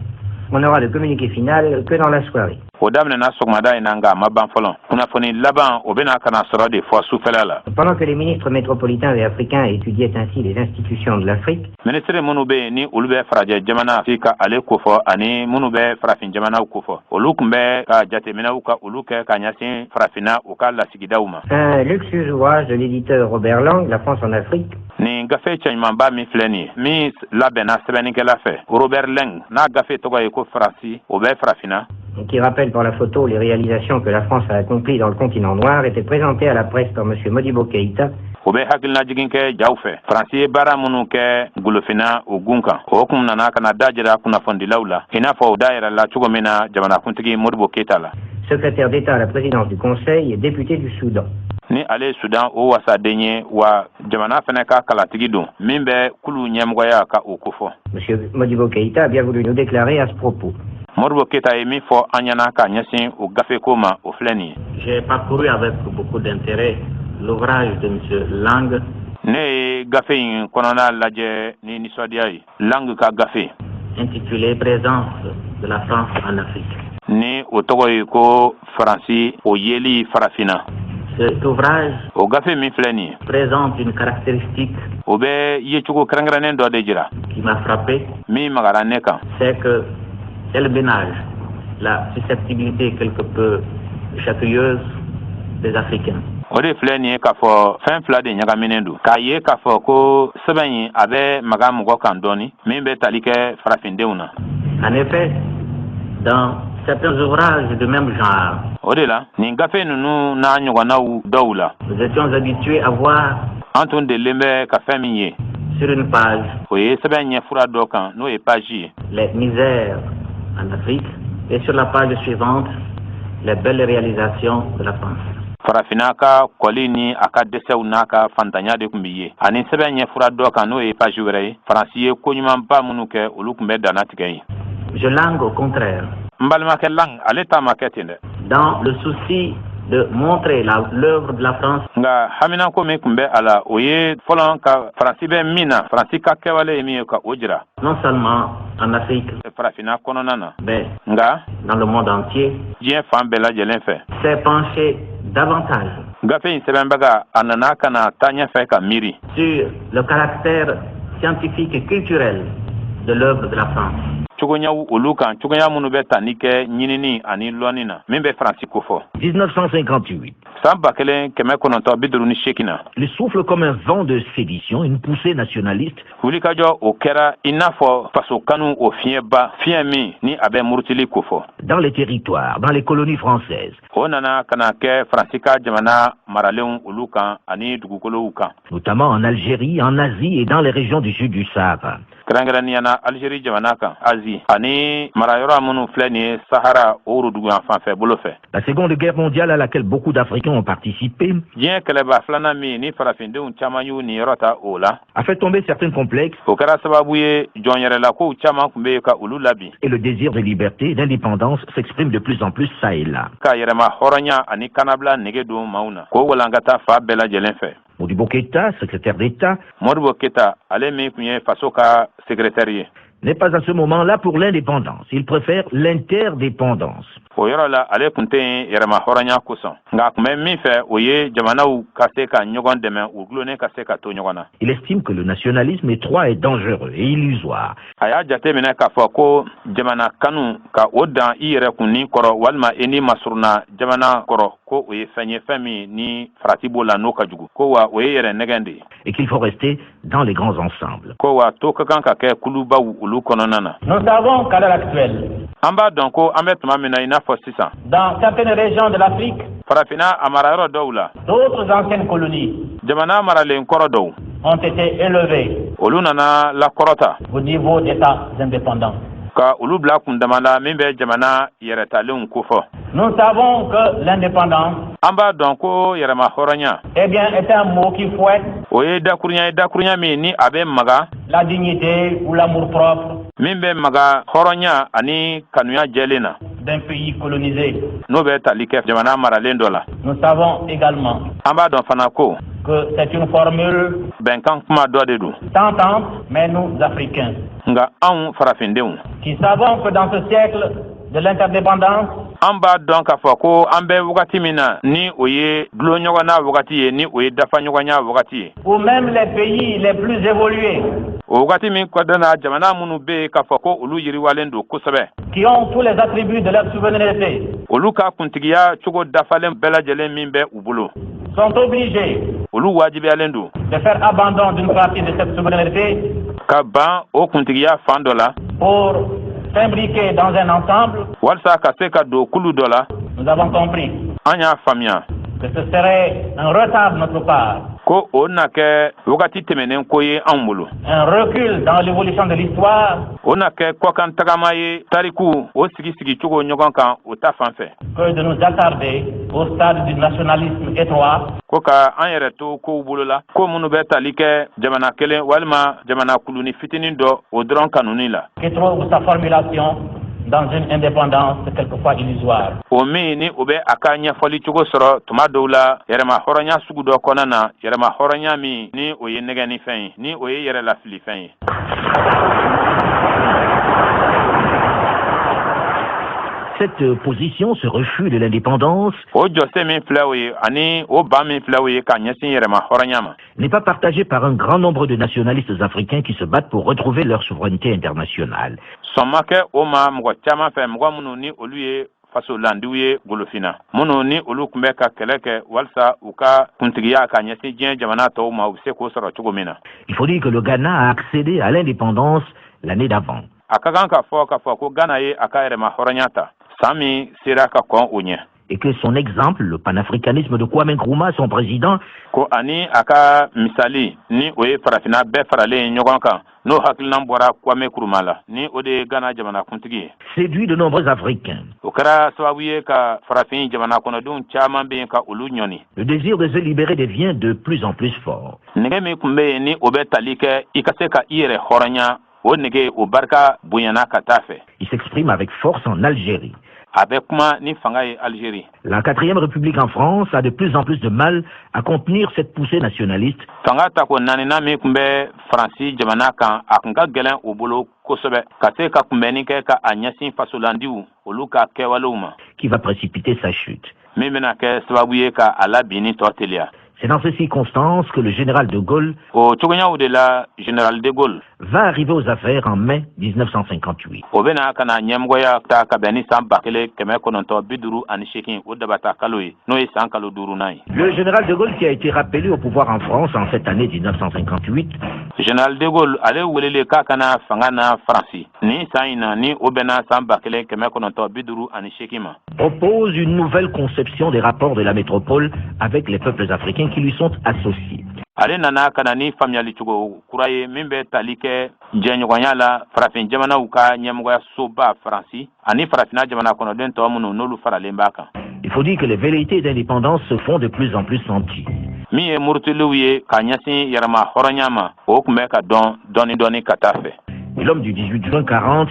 On aura le communiqué final que dans la soirée. O daminɛna sɔgɔmada in na, nka a ma ban fɔlɔ. Kunnafoni laban, o bɛna ka na sɔrɔ de fɔ sufɛla la. Pendant que les ministres métropolitains et africains étudiaient ainsi les institutions de l'Afrique, Minisiri minnu bɛ yen, ni olu bɛ farajɛ jamana fi ka ale kofɔ, ani minnu bɛ farafin jamanaw kofɔ, olu tun bɛ ka jateminɛw ka olu kɛ ka ɲɛsin farafinna u ka lasigidaw ma. Un luxueux ouvrage de l'éditeur Robert Lang, La France en Afrique, Nin gafe cɛɲumanba min filɛ nin ye, min labɛnna sɛbɛnnikɛla fɛ Robert Lang, n'a gafe tɔgɔ ye ko Faransi o bɛ farafinna, qui rappelle par la photo les réalisations que la France a accomplies dans le continent noir, était présenté à la presse par M. Modibo Keïta, o bɛ hakilinajigin kɛ jaw fɛ, Faransi ye baara minnu kɛ golofinna o gun kan. O kun nana ka na da jira kunnafonidilaw la, i n'a fɔ o da yɛrɛ la cogo min na jamanakuntigi Modibo Keyita la, secrétaire d'État à la présidence du Conseil et député du Soudan. Ni ale ye Sudan o wasaden ye, wa jamana fɛnɛ ka kalatigi don min bɛ kulu ɲɛmɔgɔya ka o kofɔ. M. Modibo Keïta a bien voulu nous déclarer à ce propos. Modibo Keyita ye min fɔ an ɲɛna ka ɲɛsin o gafeko ma, o filɛ nin ye. J'ai parcouru avec beaucoup d'intérêt l'ouvrage de M. Lang, Ne ye gafe in kɔnɔna lajɛ ni nisɔndiya ye, Lang ka gafe intitulé Présence de la France en Afrique. ni o tɔgɔ ye ko Faransi o yeli farafinna. Cet ouvrage O gafe min filɛ nin ye, présente une caractéristique o bɛ yecogo kɛrɛnkɛrɛnnen dɔ de jira qui m'a frappé, min magara ne kan. c'est que elle ménage la susceptibilité quelque peu chatouilleuse des Africains. O de filɛ nin ye k'a fɔ fɛn fila de ɲagaminen don, k'a ye k'a fɔ ko sɛbɛn in a bɛ maga mɔgɔ kan dɔɔni min bɛ tali kɛ farafindenw na. En effet, dans certains ouvrages de même genre, O de la, nin gafe ninnu n'a ɲɔgɔnnaw dɔw la, nous étions habitués à voir an tun delilen bɛ ka fɛn min ye sur une page o ye sɛbɛn ɲɛfura dɔ kan, n'o ye page ye, les misères en Afrique et sur la page suivante les belles réalisations de la France. Farafinna ka kɔli ni a ka dɛsɛw n'a ka fantanya de tun bɛ ye, ani sɛbɛn ɲɛfura dɔ kan, n'o ye page wɛrɛ ye, Faransi ye koɲumanba minnu kɛ, olu tun bɛ dannatigɛ ye. M. Lang, au contraire, N balimakɛ Lang, ale ta ma kɛ ten dɛ. dans le souci de montrer l'œuvre de la France Nka haminako min tun bɛ a la, o ye fɔlɔ ka Faransi bɛ min na, Faransi ka kɛwale ye min ye, ka o jira non seulement en Afrique, farafinna kɔnɔna na, mais nka dans le monde entier, diɲɛ fan bɛɛ lajɛlen fɛ, s'est penché davantage gafe in sɛbɛnbaga a nana ka na taa ɲɛfɛ ka miiri sur le caractère scientifique et culturel de l'œuvre de la France. cogoyaw olu kan, cogoya minnu bɛ tali kɛ ɲinini ani lɔnni na min bɛ Faransi kofɔ. 1958. San 1958 na, Il souffle comme un vent de sédition, une poussée nationaliste wulikajɔ o kɛra i n'a fɔ faso kanu o fiɲɛba, fiɲɛ min ni a bɛ murutili kofɔ dans les territoires, dans les colonies françaises, o nana ka na kɛ Faransi ka jamana maralenw olu kan ani dugukolow kan, notamment en Algérie, en Asie et dans les régions du sud du Sahara. Kɛrɛnkɛrɛnnenya na Alizeri jamana kan, Azi ani marayɔrɔ minnu filɛ nin ye Sahara o woroduguyan fanfɛ bolo fɛ. La Seconde Guerre mondiale, à laquelle beaucoup d'Africains ont participé, Diɲɛ kɛlɛba filanan min ni farafindenw caman y'u niyɔrɔ ta o la, a fait tomber certains complexes o kɛra sababu ye jɔn yɛrɛlakow caman tun bɛ yen ka olu labin, et le désir de liberté et d'indépendance s'exprime de plus en plus ça et là. Ka yɛrɛma hɔrɔnya ani kanabila nege don maaw na k'o walankata fa bɛɛ lajɛlen fɛ. Modibo Keïta, secrétaire d'État, Modibo Keyita, ale min tun ye faso ka secrétaire ye, n'est pas à ce moment-là pour l'indépendance. Il préfère l'interdépendance. O yɔrɔ la, ale tun tɛ yen yɛrɛma hɔrɔnya kosɔn, nka a tun bɛ min fɛ, o ye jamanaw ka se ka ɲɔgɔn dɛmɛ, u gulonnen ka se ka to ɲɔgɔn na. Il estime que le nationalisme étroit est dangereux et illusoire. A y'a jate minɛ k'a fɔ ko jamana kanu ka o dan i yɛrɛ kun ni kɔrɔ walima i ni masurunna jamana kɔrɔ, ko o ye fɛn ye, fɛn min ni farati b'o la, n'o ka jugu, ko wa o ye yɛrɛ nɛgɛn de ye, et qu'il faut rester dans les grands ensembles. Ko wa to ka kan ka kɛ kulubaw olu kɔnɔna na. Nous savons qu'à l'heure actuelle, An b'a dɔn ko an bɛ tuma min na i n'a fɔ sisan, dans certaines régions de l'Afrique, farafinna a marayɔrɔ dɔw la, d'autres anciennes colonies jamana maralen kɔrɔ dɔw ont été élevées olu nana lakɔrɔta au niveau d'États indépendants. ka olu bila kundama la min bɛ jamana yɛrɛtalenw kofɔ. Nous savons que l'indépendance, An b'a dɔn ko yɛrɛma hɔrɔnya, eh bien, est un mot qui fouette o ye dakurunya ye, dakurunya min ni a bɛ maga la dignité ou l'amour-propre min bɛ maga hɔrɔnya ani kanuya jɛlen na de d'un pays colonisé. N'o bɛ tali kɛ jamana maralen dɔ la. Nous savons également An b'a dɔn fana ko que c'est une formule bɛnkan kuma dɔ de don. tentante, mais nous, Africains, Nka anw farafindenw, qui savons que dans ce siècle de l'interdépendance, an b'a dɔn k'a fɔ ko an bɛ wagati min na, ni o ye dulon ɲɔgɔnna wagati ye, ni o ye dafa ɲɔgɔnya wagati ye, où même les pays les plus évolués, o wagati min kɔda na, jamana minnu bɛ yen k'a fɔ ko olu yiriwalen don kosɛbɛ, qui ont tous les attributs de leur souveraineté, olu ka kuntigiya cogo dafalen bɛɛ lajɛlen min bɛ u bolo, sont obligés olu wajibiyalen don de faire abandon d'une partie de cette souveraineté ka ban o kuntigiya fan dɔ la pour s'imbriquer dans un ensemble, walisa ka se ka don kulu dɔ la, nous avons compris an y'a faamuya que ce serait un retard de notre part, ko o na kɛ wagati tɛmɛnen ko ye anw bolo, un recul dans l'évolution de l'histoire o na kɛ kɔkan tagama ye tariku o sigi sigicogo ɲɔgɔn kan o ta fan fɛ, que de nous attarder au stade du nationalisme étroit ko ka an yɛrɛ to kow bolo la, ko minnu bɛ tali kɛ jamana kelen walima jamana kuluni fitinin dɔ o dɔrɔn kanuni la, qui trouve sa formulation dans une indépendance quelquefois illusoire. O min ni o bɛ a ka ɲɛfɔli cogo sɔrɔ tuma dɔw la yɛrɛma hɔrɔnya sugu dɔ kɔnɔna na, yɛrɛma hɔrɔnya min ni o ye nɛgɛnifɛn ye, ni o ye yɛrɛlafilifɛn ye. Cette position, ce refus de l'indépendance, O jɔsen min filɛ o ye ani o ban min filɛ o ye ka ɲɛsin yɛrɛma hɔrɔnya ma, n'est pas partagée par un grand nombre de nationalistes africains qui se battent pour retrouver leur souveraineté internationale. Sɔn ma kɛ o ma mɔgɔ caman fɛ, mɔgɔ minnu ni olu ye fasolandiw ye golofina, minnu ni olu tun bɛ ka kɛlɛ kɛ walisa u ka kuntigiya ka ɲɛsin diɲɛ jamana tɔw ma, u bɛ se k'o sɔrɔ cogo min na. Il faut dire que le Ghana a accédé à l'indépendance l'année d'avant. A ka kan ka fɔ k'a fɔ ko Ghana ye a ka yɛrɛma hɔrɔnya ta san min sera ka kɔn o ɲɛ. Et que son exemple, le panafricanisme de Kwame Nkrumah, son président, Ko ani a ka misali, ni o ye farafinna bɛɛ faralen ye ɲɔgɔn kan, n'o hakilinan bɔra Kwame Nkrumah la, ni o de ye Ghana jamanakuntigi ye, séduit de nombreux Africains. o kɛra sababu ye ka farafin jamana kɔnɔdenw caman bɛ yen ka olu ɲɔni. Le désir de se libérer devient de plus en plus fort. Nɛgɛ min tun bɛ yen ni o bɛ tali kɛ i ka se ka i yɛrɛ hɔrɔnya, o nege o barika bonyana ka taa fɛ. Il s'exprime avec force en Algérie. A bɛ kuma ni fanga ye Algérie. La quatrième République en France a de plus en plus de mal à contenir cette poussée nationaliste Fanga tako naaninan min tun bɛ Faransi jamana kan, a tun ka gɛlɛn u bolo kosɛbɛ ka se ka kunbɛnni kɛ ka a ɲɛsin fasolandiw olu ka kɛwalew ma qui va précipiter sa chute. min bɛna kɛ sababu ye ka a labinni tɔ teliya. C'est dans ces circonstances que le général de Gaulle O cogoyaw de la, général de Gaulle va arriver aux affaires en mai 1958. o bɛna ka na ɲɛmɔgɔya ta ka bɛn ni san 1958, o dabata kalo ye, n'o ye san kalo duurunan ye. Le général de Gaulle, qui a été rappelé au pouvoir en France en cette année 1958, Général de Gaulle, ale welele k'a kana fanga na Faransi ni san in na, ni o bɛnna san 1958 ma, propose une nouvelle conception des rapports de la métropole avec les peuples africains qui lui sont associés. Ale nana ka na ni faamuyali cogo kura ye min bɛ tali kɛ jɛɲɔgɔnya la farafin jamanaw ka ɲɛmɔgɔya soba Faransi ani farafinna jamana kɔnɔden tɔ minnu n'olu faralen b'a kan. Il faut dire que les velléités d'indépendance se font de plus en plus sentir. Min ye murutiliw ye ka ɲɛsin yɛrɛma hɔrɔnya ma, o tun bɛ ka dɔn dɔɔni dɔɔni ka taa fɛ. Et l'homme du 18 juin 40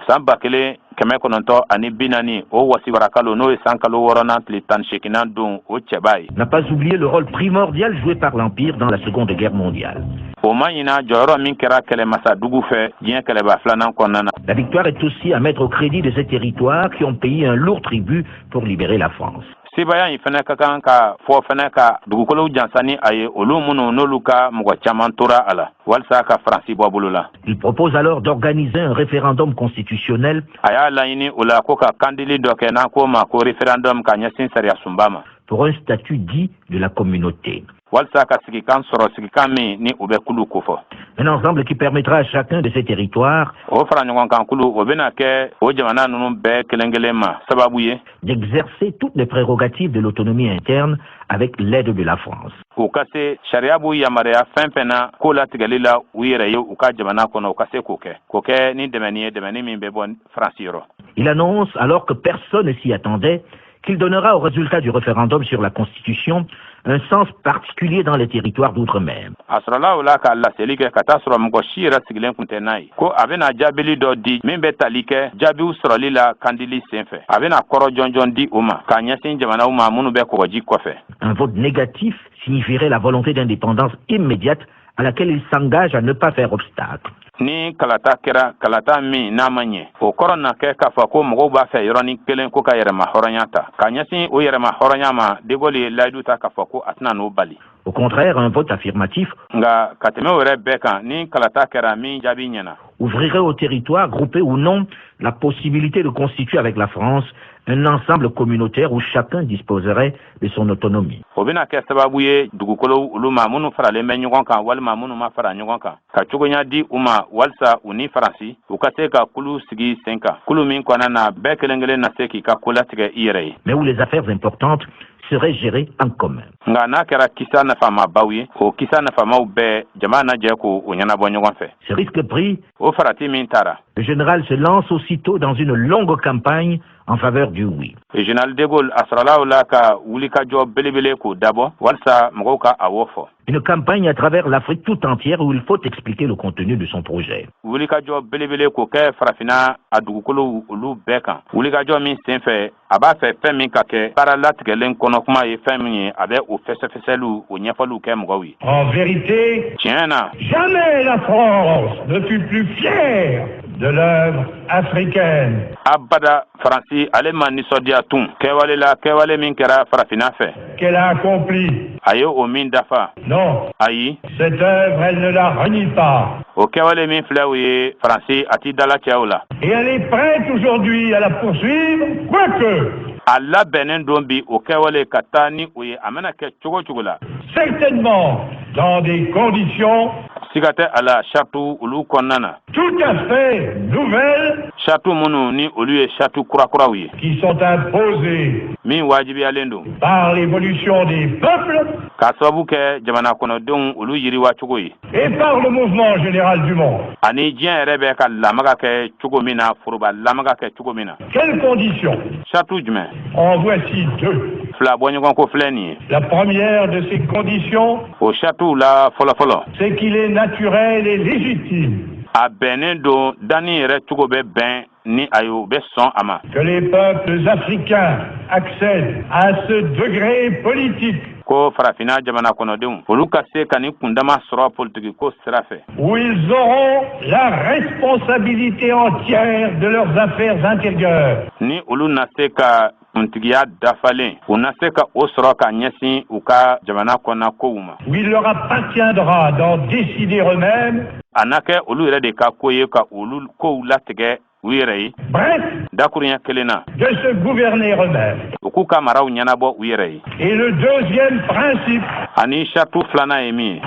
San 1940, o wasiwara kalo, n'o ye san kalo wɔɔrɔnan tile 18nan don, o cɛba ye n'a pas oublié le rôle primordial joué par l'Empire dans la Seconde Guerre mondiale. o ma ɲina jɔyɔrɔ min kɛra kɛlɛmasadugu fɛ diɲɛ kɛlɛba filanan kɔnɔna na. La victoire est aussi à mettre au crédit de ces territoires qui ont payé un lourd tribut pour libérer la France. Sebaya in fɛnɛ ka kan ka fɔ fɛnɛ ka dugukolow jansa ni a ye, olu minnu n'olu ka mɔgɔ caman tora a la walisa ka Faransi bɔ bolo la. Il propose alors d'organiser un référendum constitutionnel A y'a laɲini o la ko ka kandili dɔ kɛ, n'an k'o ma ko référendum, ka ɲɛsin sariya sunba ma pour un statut dit de la communauté. walisa ka sigikan sɔrɔ, sigikan min ni o bɛ kulu kofɔ. Un ensemble qui permettra à chacun de ces territoires O fara ɲɔgɔn kan kulu, o bɛna kɛ o jamana ninnu bɛɛ kelen kelen ma sababu ye d'exercer toutes les prérogatives de l'autonomie interne avec l'aide de la France. u ka se sariya b'u yamaruya fɛn fɛn na ko latigɛli la u yɛrɛ ye u ka jamana kɔnɔ, u ka se k'o kɛ ni dɛmɛni ye, dɛmɛni min bɛ bɔ Faransi yɔrɔ. Il annonce, alors que personne ne s'y attendait, qu'il donnera au résultat du référendum sur la Constitution un sens particulier dans les territoires d'outre-mer. A sɔrɔla o la ka laseli kɛ ka taa sɔrɔ mɔgɔ si yɛrɛ sigilen kun tɛ n'a ye ko a bɛna jaabili dɔ di min bɛ tali kɛ jaabiw sɔrɔli la kandili sen fɛ, a bɛna kɔrɔ jɔnjɔn di o ma k'a ɲɛsin jamanaw ma minnu bɛ kɔgɔji kɔfɛ. Un vote négatif signifierait la volonté d'indépendance immédiate à laquelle il s'engage à ne pas faire obstacle. Ni kalata kɛra, kalata min n'a ma ɲɛ, o kɔrɔ na kɛ k'a fɔ ko mɔgɔw b'a fɛ yɔrɔnin kelen ko ka yɛrɛma hɔrɔnya ta ka ɲɛsin o yɛrɛma hɔrɔnya ma. De Gaulle ye layidu ta k'a fɔ ko a tɛna n'o bali. Au contraire, un vote affirmatif Nka ka tɛmɛ o yɛrɛ bɛɛ kan, ni kalata kɛra min jaabi ɲɛna, ouvrirait au territoire, groupé ou non, la possibilité de constituer avec la France un ensemble communautaire où chacun disposerait de son autonomie. O bɛna kɛ sababu ye dugukolo olu ma minnu faralen bɛ ɲɔgɔn kan walima minnu ma fara ɲɔgɔn kan, ka cogoya di u ma walisa u ni Faransi u ka se ka kulu sigi sen kan, kulu min kɔnɔna na bɛɛ kelen kelen na se k'i ka ko latigɛ i yɛrɛ ye. Mais où les affaires importantes seraient gérées en commun. Nka n'a kɛra kisa nafamabaw ye, o kisa nafamaw bɛɛ, jama na jɛ k'o o ɲɛnabɔ ɲɔgɔn fɛ. Ce risque pris, O farati min taara, le général se lance aussitôt dans une longue campagne en faveur du oui. Général de Gaulle a sɔrɔla o la ka wulikajɔ belebele k'o dabɔ walisa mɔgɔw ka awɔ fɔ. Une campagne à travers l'Afrique tout entière où il faut expliquer le contenu de son projet. Wulikajɔ belebele k'o kɛ Farafinna a dugukolow olu bɛɛ kan, wulikajɔ min sen fɛ a b'a fɛ fɛn min ka kɛ, baara latigɛlen kɔnɔ kuma ye fɛn min ye, a bɛ o fɛsɛfɛsɛliw, o ɲɛfɔliw kɛ mɔgɔw ye. En vérité, Tiɲɛ na, jamais la France ne fut plus fière de l'œuvre africaine abada Faransi ale ma nisɔndiya tun kɛwale la, kɛwale min kɛra Farafinna fɛ qu'elle a accomplie. A ye o min dafa. Non, Ayi, cette œuvre, elle ne la renie pas. o kɛwale min filɛ, o ye Faransi a t'i dala cɛw la. Et elle est prête aujourd'hui à la poursuivre, quoique, A labɛnnen don bi o kɛwale ka taa ni o ye, a mana kɛ cogo cogo la, certainement dans des conditions Siga tɛ a la, saratu olu kɔnɔna na, tout à fait nouvelles saratu minnu ni olu ye saratu kurakuraw ye, qui sont imposées min wajibiyalen don par l'évolution des peuples k'a sababu kɛ jamana kɔnɔdenw olu yiriwa cogo ye et par le mouvement général du monde. ani diɲɛ yɛrɛ bɛ ka lamaga kɛ cogo min na, foroba lamaga kɛ cogo min na. Quelles conditions? Saratu jumɛn? En voici deux. Fila bɔɲɔgɔn ko filɛ nin ye. La première de ces conditions, O saratuw la fɔlɔfɔlɔ, c'est qu'il est naturel et légitime a bɛnnen don, danni yɛrɛ cogo bɛ bɛn ni a ye, o bɛ sɔn a ma, que les peuples africains accèdent à ce degré politique ko Farafinna jamana kɔnɔdenw olu ka se ka nin kundama sɔrɔ politiki ko sira fɛ, où ils auront la responsabilité entière de leurs affaires intérieures. ni olu na se ka kuntigiya dafalen, u na se ka o sɔrɔ ka ɲɛsin u ka jamana kɔnɔna kow ma, où il leur appartiendra d'en décider eux-mêmes, a na kɛ olu yɛrɛ de ka ko ye ka olu kow latigɛ u yɛrɛ ye. Bref, Dakuruɲɛ kelen na, de se gouverner eux-mêmes. u k'u ka maraw ɲɛnabɔ u yɛrɛ ye. Et le deuxième principe, Ani saratu filanan ye min ye,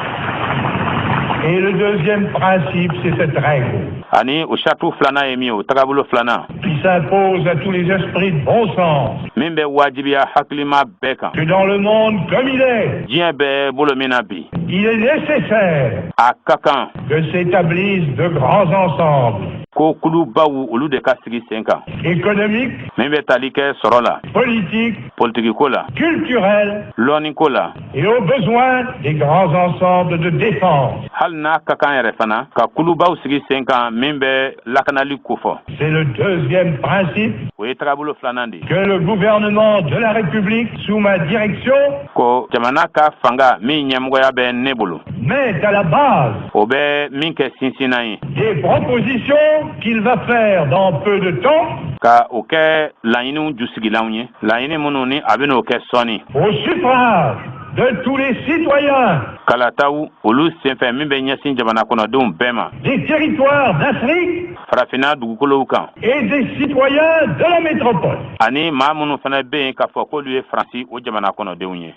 et le deuxième principe, c'est cette règle ani o saratu filanan ye min ye, o tagabolo filanan, qui s'impose à tous les esprits de bon sens, min bɛ wajibiya hakilima bɛɛ kan, que dans le monde comme il est, diɲɛ bɛ bolo min na bi, il est nécessaire a ka kan que s'établissent de grands ensembles ko kulubaw olu de ka sigi sen kan, économiques, min bɛ tali kɛ sɔrɔ la, politiques, politikiko la, culturels lɔnniko la, et au besoin des grands ensembles de défense. Hali n'a ka kan yɛrɛ fana ka kulubaw sigi sen kan min bɛ lakanali kofɔ. C'est le deuxième principe O ye tagabolo filanan de ye que le gouvernement de la République, sous ma direction, ko jamana ka fanga min ɲɛmɔgɔya bɛ ne bolo, met à la base o bɛ min kɛ sinsinnan ye des propositions qu'il va faire dans peu de temps ka o kɛ laɲiniw jusigilanw ye, laɲini minnu ni a bɛn'o kɛ sɔɔni au suffrage de tous les citoyens kalataw olu senfɛ min bɛ ɲɛsin jamana kɔnɔdenw bɛɛ ma des territoires d'Afrique Farafinna dugukolow kan et des citoyens de la métropole. ani maa minnu fana bɛ yen k'a fɔ k'olu ye Faransi o jamana kɔnɔdenw ye.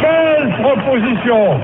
Quelle proposition?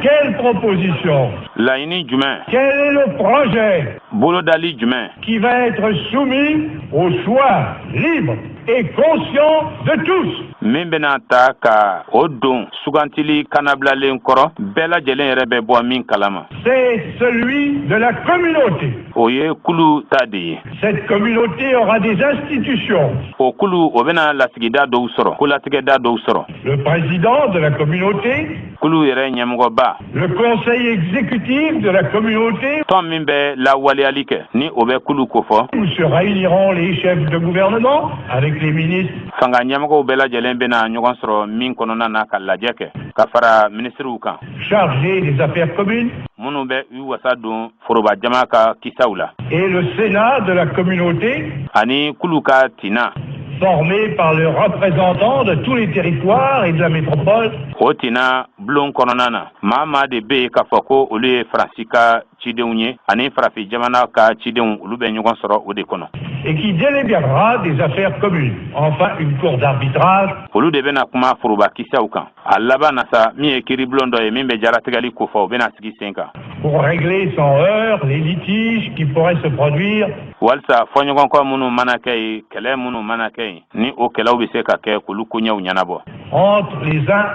Quelle proposition? Laɲini jumɛn? Quel est le projet Bolodali jumɛn qui va être soumis au choix libre et conscient de tous? Min bɛna ta ka o don sugantili kanabilalen kɔrɔ, bɛɛ lajɛlen yɛrɛ bɛ bɔ min kalama. C'est celui de la communauté. O ye kulu ta de ye. Cette communauté aura des institutions. O kulu, o bɛna lasigida dɔw sɔrɔ, kolatigɛda dɔw sɔrɔ. Le président de la communauté, Kulu yɛrɛ ɲɛmɔgɔba, le conseil exécutif de la communauté, tɔn min bɛ lawaleyali kɛ, ni o bɛ kulu kofɔ, où se réuniront les chefs de gouvernement avec les ministres fanga ɲɛmɔgɔw bɛɛ lajɛlen bɛna ɲɔgɔn sɔrɔ min kɔnɔna na ka lajɛ kɛ ka fara minisiriw kan chargés des affaires communes, minnu bɛ u wasa don foroba jama ka kisaw la, et le Sénat de la communauté, ani kulu ka tina, formé par les représentants de tous les territoires et de la métropole, O tina bulon kɔnɔna na, maa maa de bɛ yen k'a fɔ ko olu ye Faransi ka cidenw ye ani farafin jamana ka cidenw, olu bɛ ɲɔgɔn sɔrɔ o de kɔnɔ. Et qui délibérera des affaires communes. Enfin, une cour d'arbitrage Olu de bɛna kuma foroba kisaw kan. A laban na sa, min ye kiiribulon dɔ ye min bɛ jaratigɛli kofɔ, o bɛna sigi sen kan pour régler sans heurts les litiges qui pourraient se produire walisa fɔɲɔgɔnkɔ minnu mana kɛ yen, kɛlɛ minnu mana kɛ yen, ni o kɛlɛw bɛ se ka kɛ, k'olu koɲɛw ɲɛnabɔ entre les uns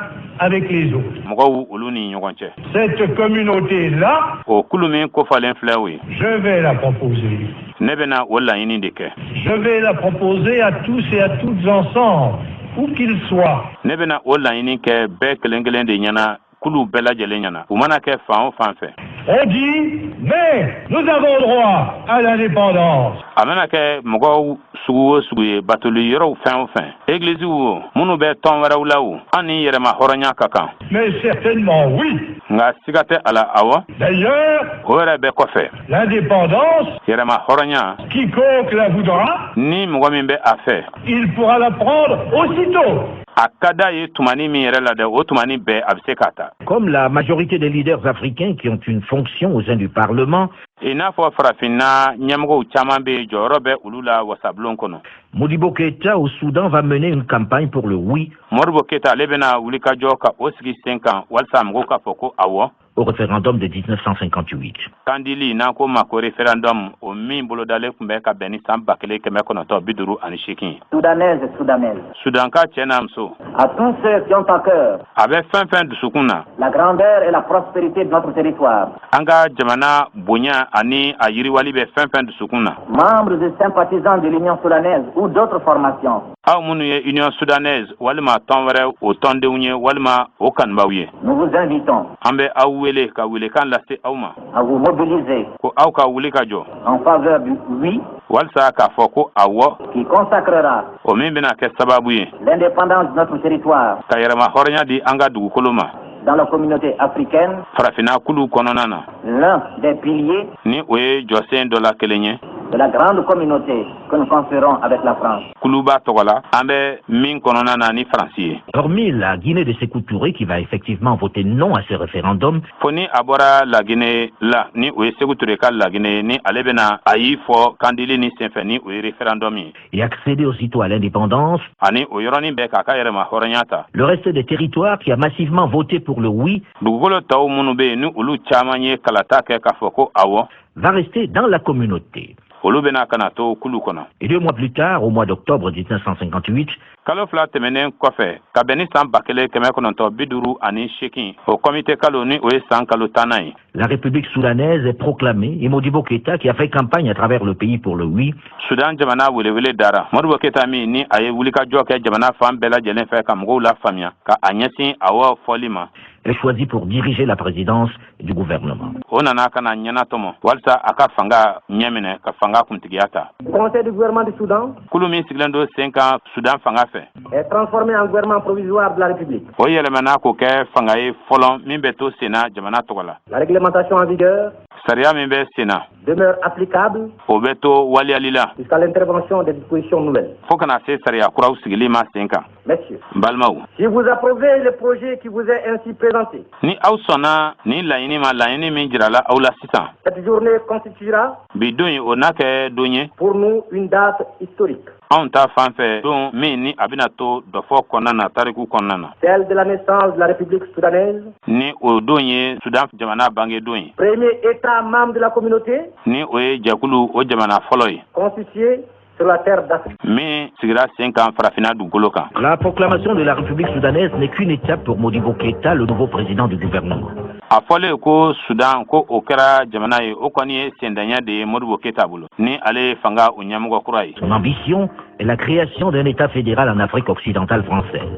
avec les autres. mɔgɔw olu ni ɲɔgɔn cɛ. Cette communauté-là, O kulu min kofɔlen filɛ, o ye, je vais la proposer. ne bɛna o laɲini de kɛ. Je vais la proposer à tous et à toutes ensemble, où qu'ils soient. Ne bɛna o laɲini kɛ bɛɛ kelen kelen de ɲɛna, kulu bɛɛ lajɛlen ɲɛna, u mana kɛ fan o fan fɛ. On dit, mais nous avons droit à l'indépendance. A mana kɛ mɔgɔw sugu o sugu ye, batoli yɔrɔw fɛn o fɛn, egiliziw o, minnu bɛ tɔn wɛrɛw la o, an ni yɛrɛma hɔrɔnya ka kan. Mais certainement oui. Nka siga tɛ a la, awɔ. D'ailleurs, O yɛrɛ bɛɛ kɔfɛ, l'indépendance, yɛrɛma hɔrɔnya, quiconque la voudra, ni mɔgɔ min bɛ a fɛ, il pourra la prendre aussitôt. a ka d'a ye tumani min yɛrɛ la dɛ, o tumani bɛɛ a bɛ se k'a ta. Comme la majorité des leaders africains qui ont une fonction au sein du Parlement, I n'a fɔ farafinna ɲɛmɔgɔw caman bɛ yen, jɔyɔrɔ bɛ olu la wasabulon kɔnɔ, Modibo Keïta au Soudan va mener une campagne pour le oui Modibo Keyita, ale bɛna wulikajɔ ka o sigi sen kan walasa mɔgɔw k'a fɔ ko awɔ au référendum de 1958. Kandili n'an ko ma ko référendum, o min bolodalen tun bɛ ka bɛn ni san 1958. Soudanaises et Soudanaises, Sudanka cɛ n'a muso, à tous ceux qui ont à cœur a bɛ fɛn fɛn dusukun na la grandeur et la prospérité de notre territoire, an ka jamana bonya ani a yiriwali bɛ fɛn fɛn dusukun na, membres et sympathisants de l'Union soudanaise ou d'autres formations, aw minnu ye Union soudanaise walima tɔn wɛrɛ o tɔndenw ye walima o kanubaw ye, nous vous invitons an bɛ aw wele ka welekan lase aw ma à vous mobiliser ko aw ka wuli ka jɔ en faveur du oui walisa k'a fɔ ko awɔ qui consacrera o min bɛna kɛ sababu ye l'indépendance de notre territoire ka yɛrɛma hɔrɔnya di an ka dugukolo ma dans la communauté africaine, farafinna kulu kɔnɔna na, l'un des piliers ni o ye jɔsen dɔ la kelen ye de la grande communauté que nous construirons avec la France. kuluba tɔgɔ la an bɛ min kɔnɔna na ni Faransi ye. Hormis la Guinée de Sékou Touré qui va effectivement voter non à ce référendum, Fo ni a bɔra Laginɛ la, ni o ye Segu Ture ka Laginɛ ye, ni ale bɛna a y'i fɔ kandili ni senfɛ, ni o ye référendum ye, et accéder aussitôt à l'indépendance, ani o yɔrɔnin bɛɛ k'a ka yɛrɛma hɔrɔnya ta, le reste des territoires qui a massivement voté pour le oui dugukolo tɔw minnu bɛ yen, ni olu caman ye kalata kɛ k'a fɔ ko awɔ, va rester dans la communauté. olu bɛna ka na to kulu kɔnɔ. Et 2 mois plus tard, au mois d'octobre 1958, Kalo 2 tɛmɛnen kɔfɛ, ka bɛn ni san 1958, o kɔmite kalo, ni o ye san kalo 10nan ye, la République soudanaise est proclamée et Modibo Keïta, qui a fait campagne à travers le pays pour le oui, Sudan jamana welewele dara. Modibo Keyita min ni a ye wulikajɔ kɛ jamana fan bɛɛ lajɛlen fɛ ka mɔgɔw la faamuya ka a ɲɛsin awɔ fɔli ma, est choisi pour diriger la présidence du gouvernement. o nana ka na ɲɛnatɔmɔ walisa a ka fanga ɲɛminɛ, ka fanga kuntigiya ta. Le Conseil du gouvernement du Soudan Kulu min sigilen don sen kan Sudan fanga fɛ, est transformé en gouvernement provisoire de la République. o yɛlɛmana k'o kɛ fanga ye fɔlɔ min bɛ to senna jamana tɔgɔ la. La réglementation en vigueur Sariya min bɛ senna, demeure applicable o bɛ to waliyali la jusqu'à l'intervention des dispositions nouvelles. fo kana se sariya kuraw sigili ma sen kan. Messieurs, N balimaw, si vous approuvez le projet qui vous est ainsi présenté, ni aw sɔnna ni laɲini ma, laɲini min jirala aw la sisan, cette journée constituera bi don in, o n'a kɛ don ye pour nous une date historique, anw ta fan fɛ, don min ni a bɛna to dɔfɔ kɔnɔna na, tariku kɔnɔna na, celle de la naissance de la République soudanaise, ni o don ye Sudan jamana bange don ye, premier État membre de la communauté, ni o ye jɛkulu o jamana fɔlɔ ye, constitué Sur la terre d'Afrique. Min sigira sen kan Farafinna dugukolo kan. La proclamation de la République soudanaise n'est qu'une étape pour Modibo Keïta, le nouveau président du gouvernement. A fɔlen ko Sudan ko o kɛra jamana ye, o kɔni ye sendanya de ye Modibo Keyita bolo, ni ale ye fanga o ɲɛmɔgɔ kura ye. Son ambition est la création d'un État fédéral en Afrique occidentale française.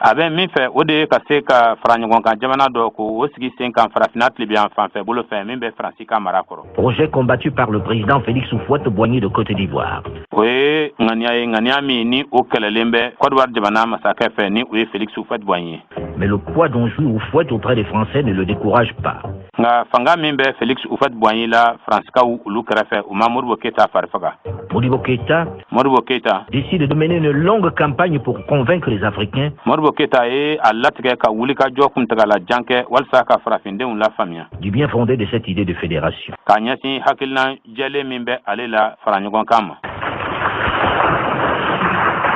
A bɛ min fɛ, o de ye ka se ka fara ɲɔgɔn kan jamana dɔ ko o sigi sen kan Farafinna tilebiyan fanfɛ bolo fɛ, min bɛ Faransi ka mara kɔrɔ. Projet combattu par le président Félix Houphouët-Boigny de Côte d'Ivoire. O ye ŋaniya ye, ŋaniya min ni o kɛlɛlen bɛ Côte jamana masakɛ fɛ, ni o ye Félix Houphouët-Boigny ye. Mais le poids dont jouit Houphouët auprès des Français ne le décourage pas. Nka fanga min bɛ Félix Houphouët-Boigny la Faransikaw olu kɛrɛfɛ, u ma Modibo Keyita fari faga. Modibo Keïta Modibo Keyita décide de mener une longue campagne pour convaincre les Africains Modibo Keyita ye a latigɛ ka wulikajɔ kuntagala jan kɛ walasa ka farafindenw lafaamuya du bien fondé de cette idée de fédération. k'a ɲɛsin hakilina jɛlen min bɛ ale la fara ɲɔgɔn kan ma.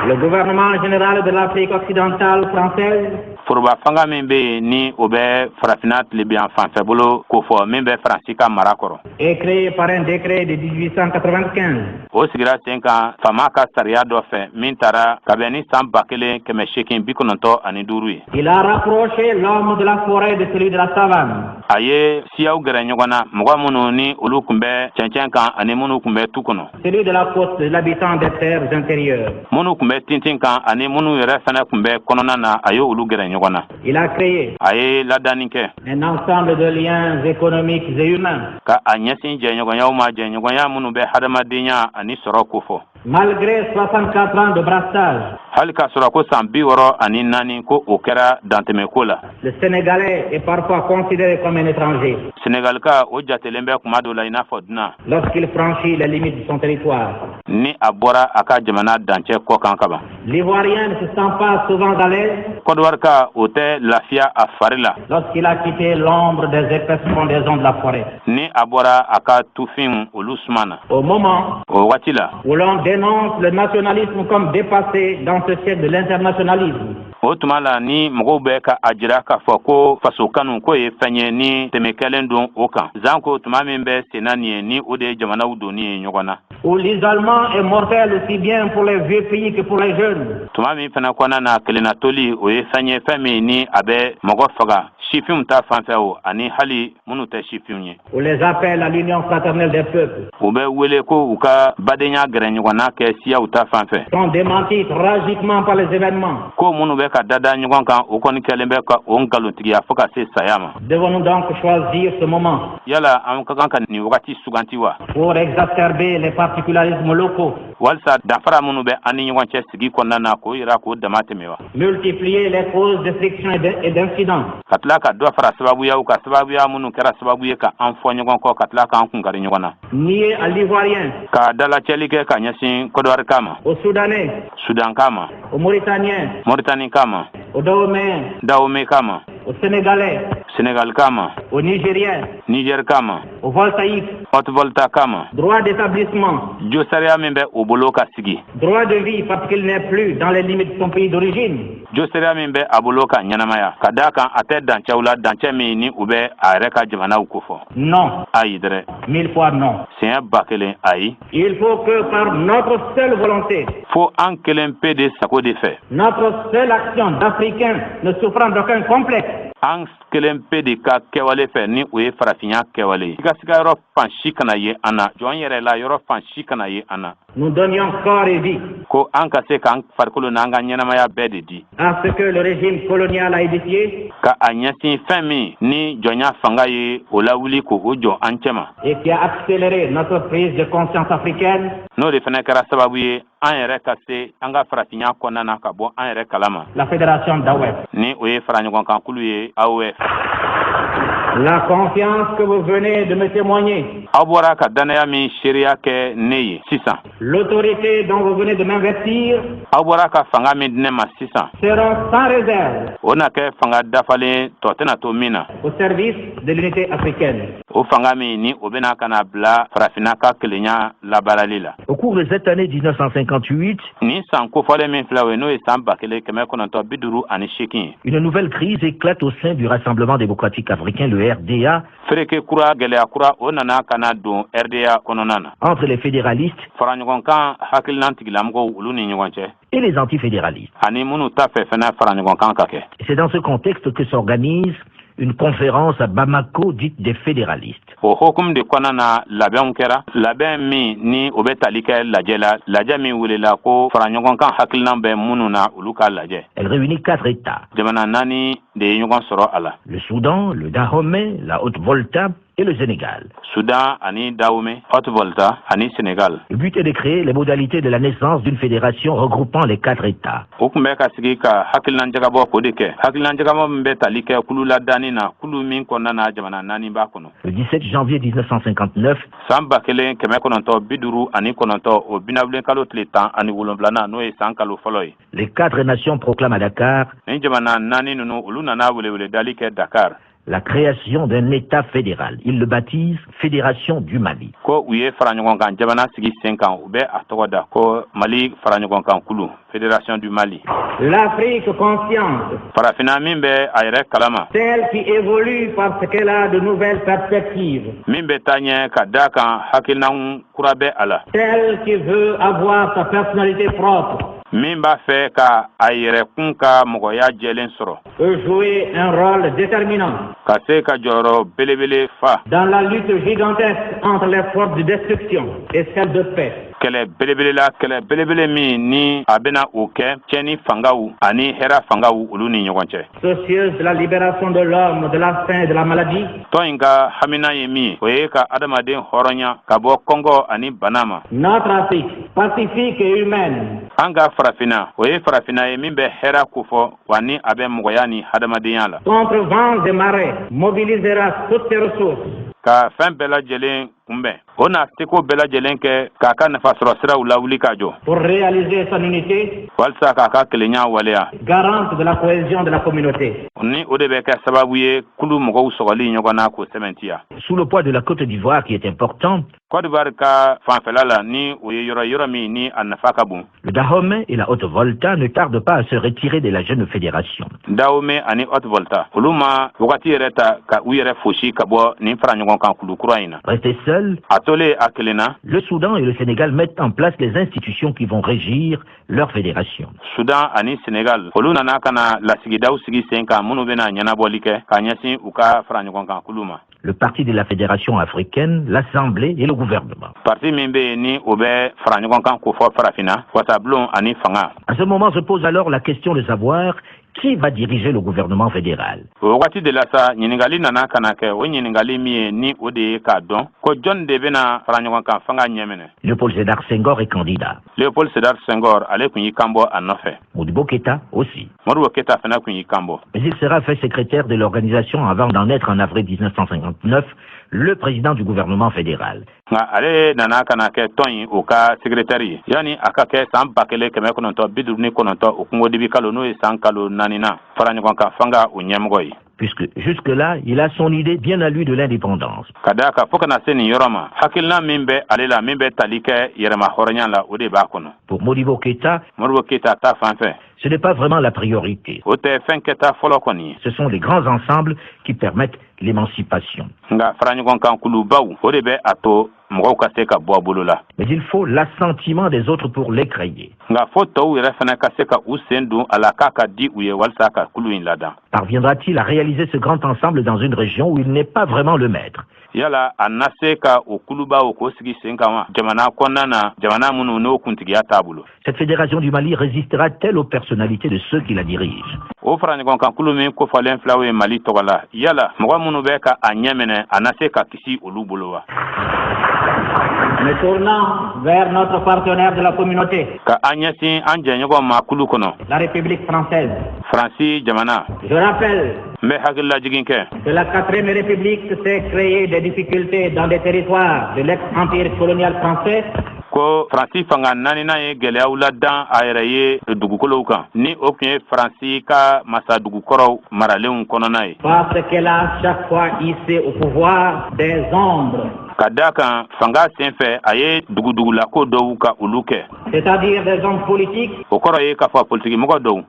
Le gouvernement général de l'Afrique occidentale française Foroba fanga min bɛ yen, ni o bɛ Farafinna tilebiyan fanfɛ bolo kofɔ, min bɛ Faransi ka mara kɔrɔ, est créé par un décret de 1895. O sigira sen kan faama ka sariya dɔ fɛ min taara ka bɛn ni san 1895 ye. Il a rapproché l'homme de la forêt de celui de la savane. A ye siyaw gɛrɛ ɲɔgɔn na, mɔgɔ minnu ni olu tun bɛ cɛncɛn kan ani minnu tun bɛ tu kɔnɔ, Celui de la côte, de l'habitant des terres intérieures. minnu tun bɛ tintin kan ani minnu yɛrɛ fana tun bɛ kɔnɔna na, a ye olu gɛrɛ ɲɔgɔn na. Il a créé A ye ladanni kɛ un ensemble de liens économiques et humains. ka a ɲɛsin jɛɲɔgɔnyaw ma, jɛɲɔgɔnya minnu bɛ hadamadenya ani sɔrɔ kofɔ. Malgré 64 ans de brassage, Hali k'a sɔrɔ ko san 64 ko o kɛra dantɛmɛko la, le Sénégalais est parfois considéré comme un étranger Senegalika o jatelen bɛ kuma dɔ la i n'a fɔ dunan lorsqu'il franchit les limites de son territoire. ni a bɔra a ka jamana dancɛ kɔ kan kaban. L'Ivoirien ne se sent pas souvent à l'aise Kɔdiwarika o tɛ lafiya a fari la lorsqu'il a quitté l'ombre des épaisses frondaisons de la forêt. ni a bɔra a ka tufinw olu suma na. Au moment O waati la, où l'on dénonce le nationalisme comme dépassé dans ce siècle de l'internationalisme, o tuma la ni mɔgɔw bɛ ka a jira k'a fɔ ko faso kanu k'o ye fɛn ye ni tɛmɛ kɛlen don o kan, zanko tuma min bɛ senna nin ye, ni o de ye jamanaw donni ye ɲɔgɔn na, où l'isolement est mortel aussi bien pour les vieux pays que pour les jeunes, tuma min fana kɔnɔna na kelennatoli o ye fɛn ye, fɛn min ni a bɛ mɔgɔ faga sifinw ta fanfɛ o ani hali minnu tɛ sifinw ye, où les appels à l'union fraternelle des peuples u bɛ wele ko u ka badenya gɛrɛ ɲɔgɔnna kɛ siyaw ta fanfɛ, sont démentis tragiquement par les événements. ko minnu bɛ ka dada ɲɔgɔn kan, o kɔni kɛlen bɛ ka o nkalontigiya fo ka se saya ma. Devons-nous donc choisir ce moment Yala an ka kan ka nin wagati suganti wa pour exacerber les particularismes locaux, walisa danfara minnu bɛ an ni ɲɔgɔn cɛ sigi kɔnɔna na, k'o yira k'o dama tɛmɛ wa, multiplier les causes de friction et d'incidents, ka tila ka dɔ fara sababuyaw ka sababuya minnu kɛra sababu ye ka an fɔ ɲɔgɔn kɔ, ka tila k'an kunkari ɲɔgɔn na, nier à l'Ivoirien, ka dalacɛli kɛ ka ɲɛsin Kɔdiwarika ma, aux Soudanais, Sudanka ma, aux Mauritaniens, Moritanika ma, aux Dahoméens, Dahomeyka ma, aux Sénégalais, Senegalika ma, aux Nigériens, Nigɛrika ma, aux Voltaïques, Haute-Volta ma, droit d'établissement, josariya min bɛ o bolo ka sigi, droit de vie parce qu'il n'est plus dans les limites de son pays d'origine, josariya min bɛ a bolo ka ɲɛnamaya ka d'a kan a tɛ dancɛw la, dancɛ min ni u bɛ a yɛrɛ ka jamanaw kofɔ? Non, Ayi dɛrɛ. mille fois non. Siɲɛ 1000 ayi. Il faut que par notre seule volonté, Fo an kelen pe de sago de fɛ, notre seule action d'Africains ne souffrant d'aucun complexe, an kelen pe de ka kɛwale fɛ, ni o ye farafinya kɛwale ye, siga yɔrɔ fan si kana ye an na, jɔn yɛrɛ la yɔrɔ fan si kana ye an na, nous donnions corps et vie ko an ka se k'an farikolo n'an ka ɲɛnamaya bɛɛ de di à ce que le régime colonial a édifié ka a ɲɛsin fɛn min ni jɔnya fanga ye o lawuli k'o o jɔ an cɛma, et qui a accéléré notre prise de conscience africaine, n'o de fana kɛra sababu ye an yɛrɛ ka se an ka farafinya kɔnɔna na ka bɔ an yɛrɛ kalama, la fédération d'AOF. ni o ye faraɲɔgɔnkankulu ye AOF. La confiance que vous venez de me témoigner, Aw bɔra ka dannaya min seereya kɛ ne ye sisan, l'autorité dont vous venez de m'investir aw bɔra ka fanga min di ne ma sisan, seront sans réserve o na kɛ fanga dafalen tɔ tɛna to min na, au service de l'unité africaine. o fanga min ni o bɛna ka na bila Farafinna ka kelenya labaarali la. Au cours de cette année 1958, Nin san kofɔlen min filɛ o ye, n'o ye san 1958 ye, une nouvelle crise éclate au sein du Rassemblement démocratique africain, le le RDA Fereke kura, gɛlɛya kura, o nana ka na don RDA kɔnɔna na entre les fédéralistes faraɲɔgɔnkan hakilinan tigilamɔgɔw, olu ni ɲɔgɔn cɛ et les antifédéralistes. ani minnu t'a fɛ fɛnɛ faraɲɔgɔnkan ka kɛ. C'est dans ce contexte que s'organise une conférence à Bamako dite des fédéralistes. O hokumu de kɔnɔna na, labɛnw kɛra, labɛn min ni o bɛ tali kɛ lajɛ la, lajɛ min welela ko faraɲɔgɔnkan hakilinan bɛ minnu na, olu ka lajɛ. Elle réunit quatre États: Jamana naani de ye ɲɔgɔn sɔrɔ a la: le Soudan, le Dahomey, la Haute-Volta et le Sénégal. Sudan ani Dahomey, Haute-Volta ani Sénégal. Le but est de créer les modalités de la naissance d'une fédération regroupant les quatre États. O tun bɛ ka sigi ka hakilinan jagabɔ k'o de kɛ, hakilinan jagabɔ min bɛ tali kɛ kulu ladanni na, kulu min kɔnɔna na jamana naani b'a kɔnɔ. Le 17 janvier 1959, San 1959, o binawulen kalo tile 17nan, n'o ye san kalo fɔlɔ ye, les quatre nations proclament à Dakar ni jamana naani ninnu, olu nana weleweledali kɛ Dakar la création d'un État fédéral. Ils le baptisent Fédération du Mali. ko u ye faraɲɔgɔnkan jamana sigi sen kan, u bɛ a tɔgɔ da ko Mali faraɲɔgɔnkan kulu, Fédération du Mali. L'Afrique consciente, Farafinna min bɛ a yɛrɛ kalama, celle qui évolue parce qu'elle a de nouvelles perspectives, min bɛ taa ɲɛ ka da kan hakilinaw kura bɛ a la, celle qui veut avoir sa personnalité propre, min b'a fɛ ka a yɛrɛkun ka mɔgɔya jɛlen sɔrɔ, peut jouer un rôle déterminant ka se ka jɔyɔrɔ belebele fa dans la lutte gigantesque entre les forces de destruction et celles de paix. kɛlɛ belebele la, kɛlɛ belebele min ni a bɛna o kɛ tiɲɛni fangaw ani hɛrɛ fangaw, olu ni ɲɔgɔn cɛ. Soucieuse de la libération de l'homme de la faim et de la maladie, Tɔn in ka hamina ye min ye, o ye ka adamaden hɔrɔnya ka bɔ kɔngɔ ani bana ma. Notre Afrique, pacifique et humaine, An ka farafinna, o ye farafinna ye min bɛ hɛrɛ kofɔ, wa ni a bɛ mɔgɔya ni hadamadenya la, contre vents et marées, mobilisera toutes ses ressources ka fɛn bɛɛ lajɛlen kunbɛn, o na seko bɛɛ lajɛlen kɛ k'a ka nafasɔrɔ siraw lawuli ka jɔ pour réaliser son unité, walisa k'a ka kelenya waleya, garante de la cohésion de la communauté. Ni o de bɛ kɛ sababu ye kulu mɔgɔw sɔgɔli ɲɔgɔn na k'o sɛmɛntiya. Sous le poids de la Côte d'Ivoire qui est important, Côte d'Ivoire ka fanfɛla la, ni o ye yɔrɔ yɔrɔ min ni a nafa ka bon, le Dahomey et la Haute-Volta ne tardent pas à se retirer de la jeune fédération. Dahomey ani Haute-Volta, olu ma wagati yɛrɛ ta ka u yɛrɛ fosi ka bɔ nin fara ɲɔgɔn kan kulu kura in na. Resté seul, A tolen a kelen na, le Soudan et le Sénégal mettent en place les institutions qui vont régir leur fédération. Sudan ani Senegal, olu nana ka na lasigidaw sigi sen kan minnu bɛna ɲɛnabɔli kɛ ka ɲɛsin u ka fara ɲɔgɔn kan kulu ma. Le Parti de la Fédération africaine, l'Assemblée et le gouvernement. Parti min bɛ yen ni o bɛ fara ɲɔgɔn kan k'o fɔ farafinna, wasabulon ani fanga. À ce moment se pose alors la question de savoir qui va diriger le gouvernement fédéral. O wagati de la sa, ɲininkali nana ka na kɛ, o ɲininkali min ye ni o de ye k'a dɔn ko jɔn de bɛna fara ɲɔgɔn kan fanga ɲɛminɛ. Léopold Sédar Senghor est candidat. Léopold Sédar Senghor, ale tun y'i kanbɔ a nɔfɛ. Modibo Keïta aussi. Modibo Keïta fana tun y'i kanbɔ. Mais il sera fait secrétaire de l'organisation avant d'en être en avril 1959 le président du gouvernement fédéral. Nka ale nana ka na kɛ tɔn in o ka secrétaire ye yanni a ka kɛ san 1959, o kungodibi kalo, n'o ye san kalo naaninan, fara ɲɔgɔn kan fanga o ɲɛmɔgɔ ye. Puisque jusque-là, il a son idée bien à lui de l'indépendance. Ka daa kan fo kana se nin yɔrɔ ma, hakilina min bɛ ale la min bɛ tali kɛ yɛrɛma hɔrɔnya la, o de b'a kɔnɔ. Pour Modibo Keïta, Modibo Keïta ta fan fɛ, ce n'est pas vraiment la priorité. o tɛ fɛn kɛta fɔlɔ kɔni ye. Ce sont les grands ensembles qui permettent l'émancipation. Nka fara ɲɔgɔn kan kulubaw, o de bɛ a to mɔgɔw ka se ka bɔ a bolo la. Mais il faut l'assentiment des autres pour les créer. Nka fo tɔw yɛrɛ fana ka se ka u sen don a la k'a ka di u ye walasa ka kulu in ladan. Parviendra-t-il à réaliser ce grand ensemble dans une région où il n'est pas vraiment le maître? Yala a na se ka o kulubaw k'o sigi sen kan wa, jamana kɔnɔna na, jamana minnu n'o kuntigiya t'a bolo? Cette fédération du Mali résistera-t-elle aux personnalités de ceux qui la dirigent? O fara ɲɔgɔn kan kulu min kofɔlen filaw ye Mali tɔgɔ la, yala mɔgɔ minnu bɛ ka a ɲɛ minɛ, a na se ka kisi olu bolo wa? Me tournant vers notre partenaire de la communauté, Ka an ɲɛsin an jɛɲɔgɔn ma kulu kɔnɔ, la République française, Faransi jamana, je rappelle n bɛ hakililajigin kɛ que la quatrième République s'est créée des difficultés dans des territoires de l'ex-empire colonial français ko Faransi fanga naaninan ye gɛlɛyaw ladan a yɛrɛ ye dugukolow kan, ni o tun ye Faransi ka masadugukɔrɔw maralenw kɔnɔna ye, parce qu'elle a chaque fois hissé au pouvoir des ombres, ka da kan fanga sen fɛ a ye dugudugulako dɔw ka olu kɛ, c'est-à-dire des hommes politiques o kɔrɔ ye k'a fɔ politikimɔgɔ dɔw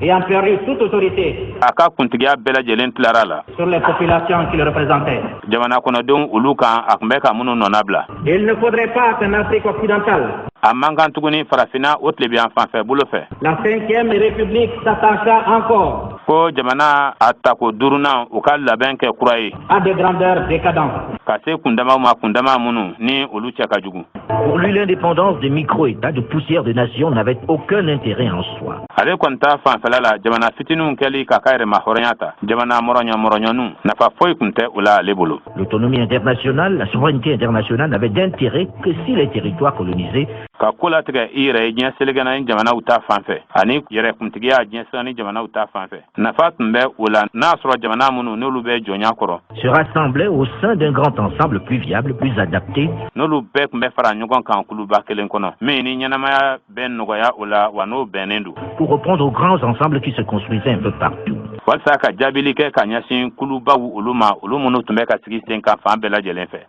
Ayant perdu toute autorité A ka kuntigiya bɛɛ lajɛlen tilara la sur les populations qu'il représentait. jamana kɔnɔdenw olu kan a tun bɛ ka minnu nɔna bila. Il ne faudrait pas qu'en Afrique occidentale, A man kan tuguni Farafinna o tilebiyan fanfɛ bolo fɛ, la cinquième République s'attacha encore ko jamana a tako duurunan u ka labɛn kɛ kura ye à des grandeurs décadentes. ka se kundamaw ma, kundama minnu ni olu cɛ ka jugu. Pour lui, l'indépendance des micro-États, de poussière de nations, n'avait aucun intérêt en soi. Ale kɔni ta fanfɛla la, jamana fitininw kɛli k'a ka yɛrɛma hɔrɔnya ta, jamana mɔrɔɲɔ mɔrɔɲɔniw, nafa foyi tun tɛ o la ale bolo. L'autonomie internationale, la souveraineté internationale n'avait d'intérêt que si les territoires colonisés Ka ko latigɛ i yɛrɛ ye diɲɛ selekɛna ni jamanaw ta fan fɛ ani yɛrɛ kuntigiya diɲɛ ni jamanaw ta fan fɛ, nafa tun bɛ o la n'a sɔrɔ jamana minnu n'olu bɛ jɔnya kɔrɔ se rassemblaient au sein d'un grand ensemble plus viable, plus adapté n'olu bɛɛ tun bɛ fara ɲɔgɔn kan kuluba kelen kɔnɔ min ni ɲɛnamaya bɛ nɔgɔya o la, wa n'o bɛnnen don pour répondre aux grands ensembles qui se construisaient un peu partout. walasa ka jaabili kɛ ka ɲɛsin kulubaw olu ma, olu minnu tun bɛ ka sigi sen kan fan bɛɛ lajɛlen fɛ.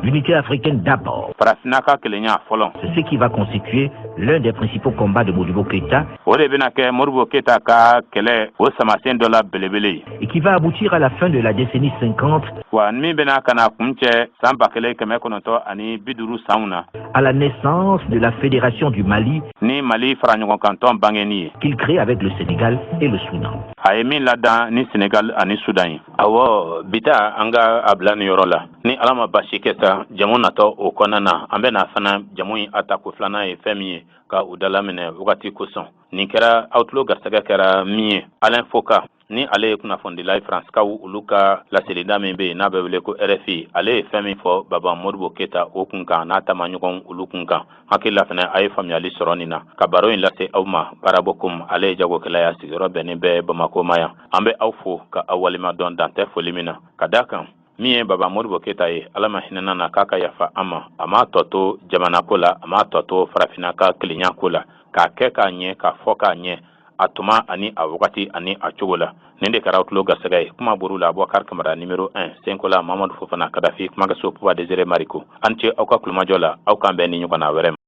L'unité africaine d'abord. Farafinna ka kelenya fɔlɔ. C'est ce qui va constituer l'un des principaux combats de Modibo Keïta O de bɛna kɛ Modibo Keyita ka kɛlɛ o samasen dɔ la belebele ye et qui va aboutir à la fin de la décennie 50 wa min bɛna ka na kun cɛ san 1950 sanw na à la naissance de la Fédération du Mali ni Mali faraɲɔgɔnkantɔn bangeni ye qu'il crée avec le Sénégal et le Soudan. a ye min ladan ni Sénégal ani Soudan ye. Awɔ, bita an ka a bila nin yɔrɔ la. Ni Ala ma basi kɛ sa, jamu natɔ o kɔnɔna na, an bɛna fana jamu in a tako filanan ye fɛn min ye ka u dalaminɛ wagati kosɔn. Nin kɛra aw tulo garisɛgɛ kɛra min ye, Alain Foka ni ale ye kunnafonidila ye Faransikaw olu ka laselida min bɛ yen n'a bɛ wele ko RFI, ale ye fɛn min fɔ Baba Modibo Keyita o kun kan n'a taamaɲɔgɔn olu kun kan. Hakili la fana a ye faamuyali sɔrɔ nin na. Ka baro in lase aw ma, Baarabɔ komi ale ye jagokɛla ya, sigiyɔrɔ bɛnnen bɛ Bamako ma yan. An bɛ aw fo ka aw walima dɔn dantɛ foli min na ka da kan min ye Baba Modibo Keyita ye, Ala ma hinɛna na k'a ka yafa an ma. A m'a tɔ to jamanako la, a m'a tɔ to Farafinna ka kelenya ko la, k'a kɛ k'a ɲɛ, k'a fɔ k'a ɲɛ, a tuma ani a wagati ani a cogo la. Nin de kɛra aw tulo garisɛgɛ ye. Kuma buru la, Abubakar Kamara numéro 1, Senkola Mamadu Fofana Kadafi, kumakɛso Puba Désiré Mariko. An ce aw ka kulumajɔ la, aw k'an bɛn ni ɲɔgɔnna wɛrɛ ma.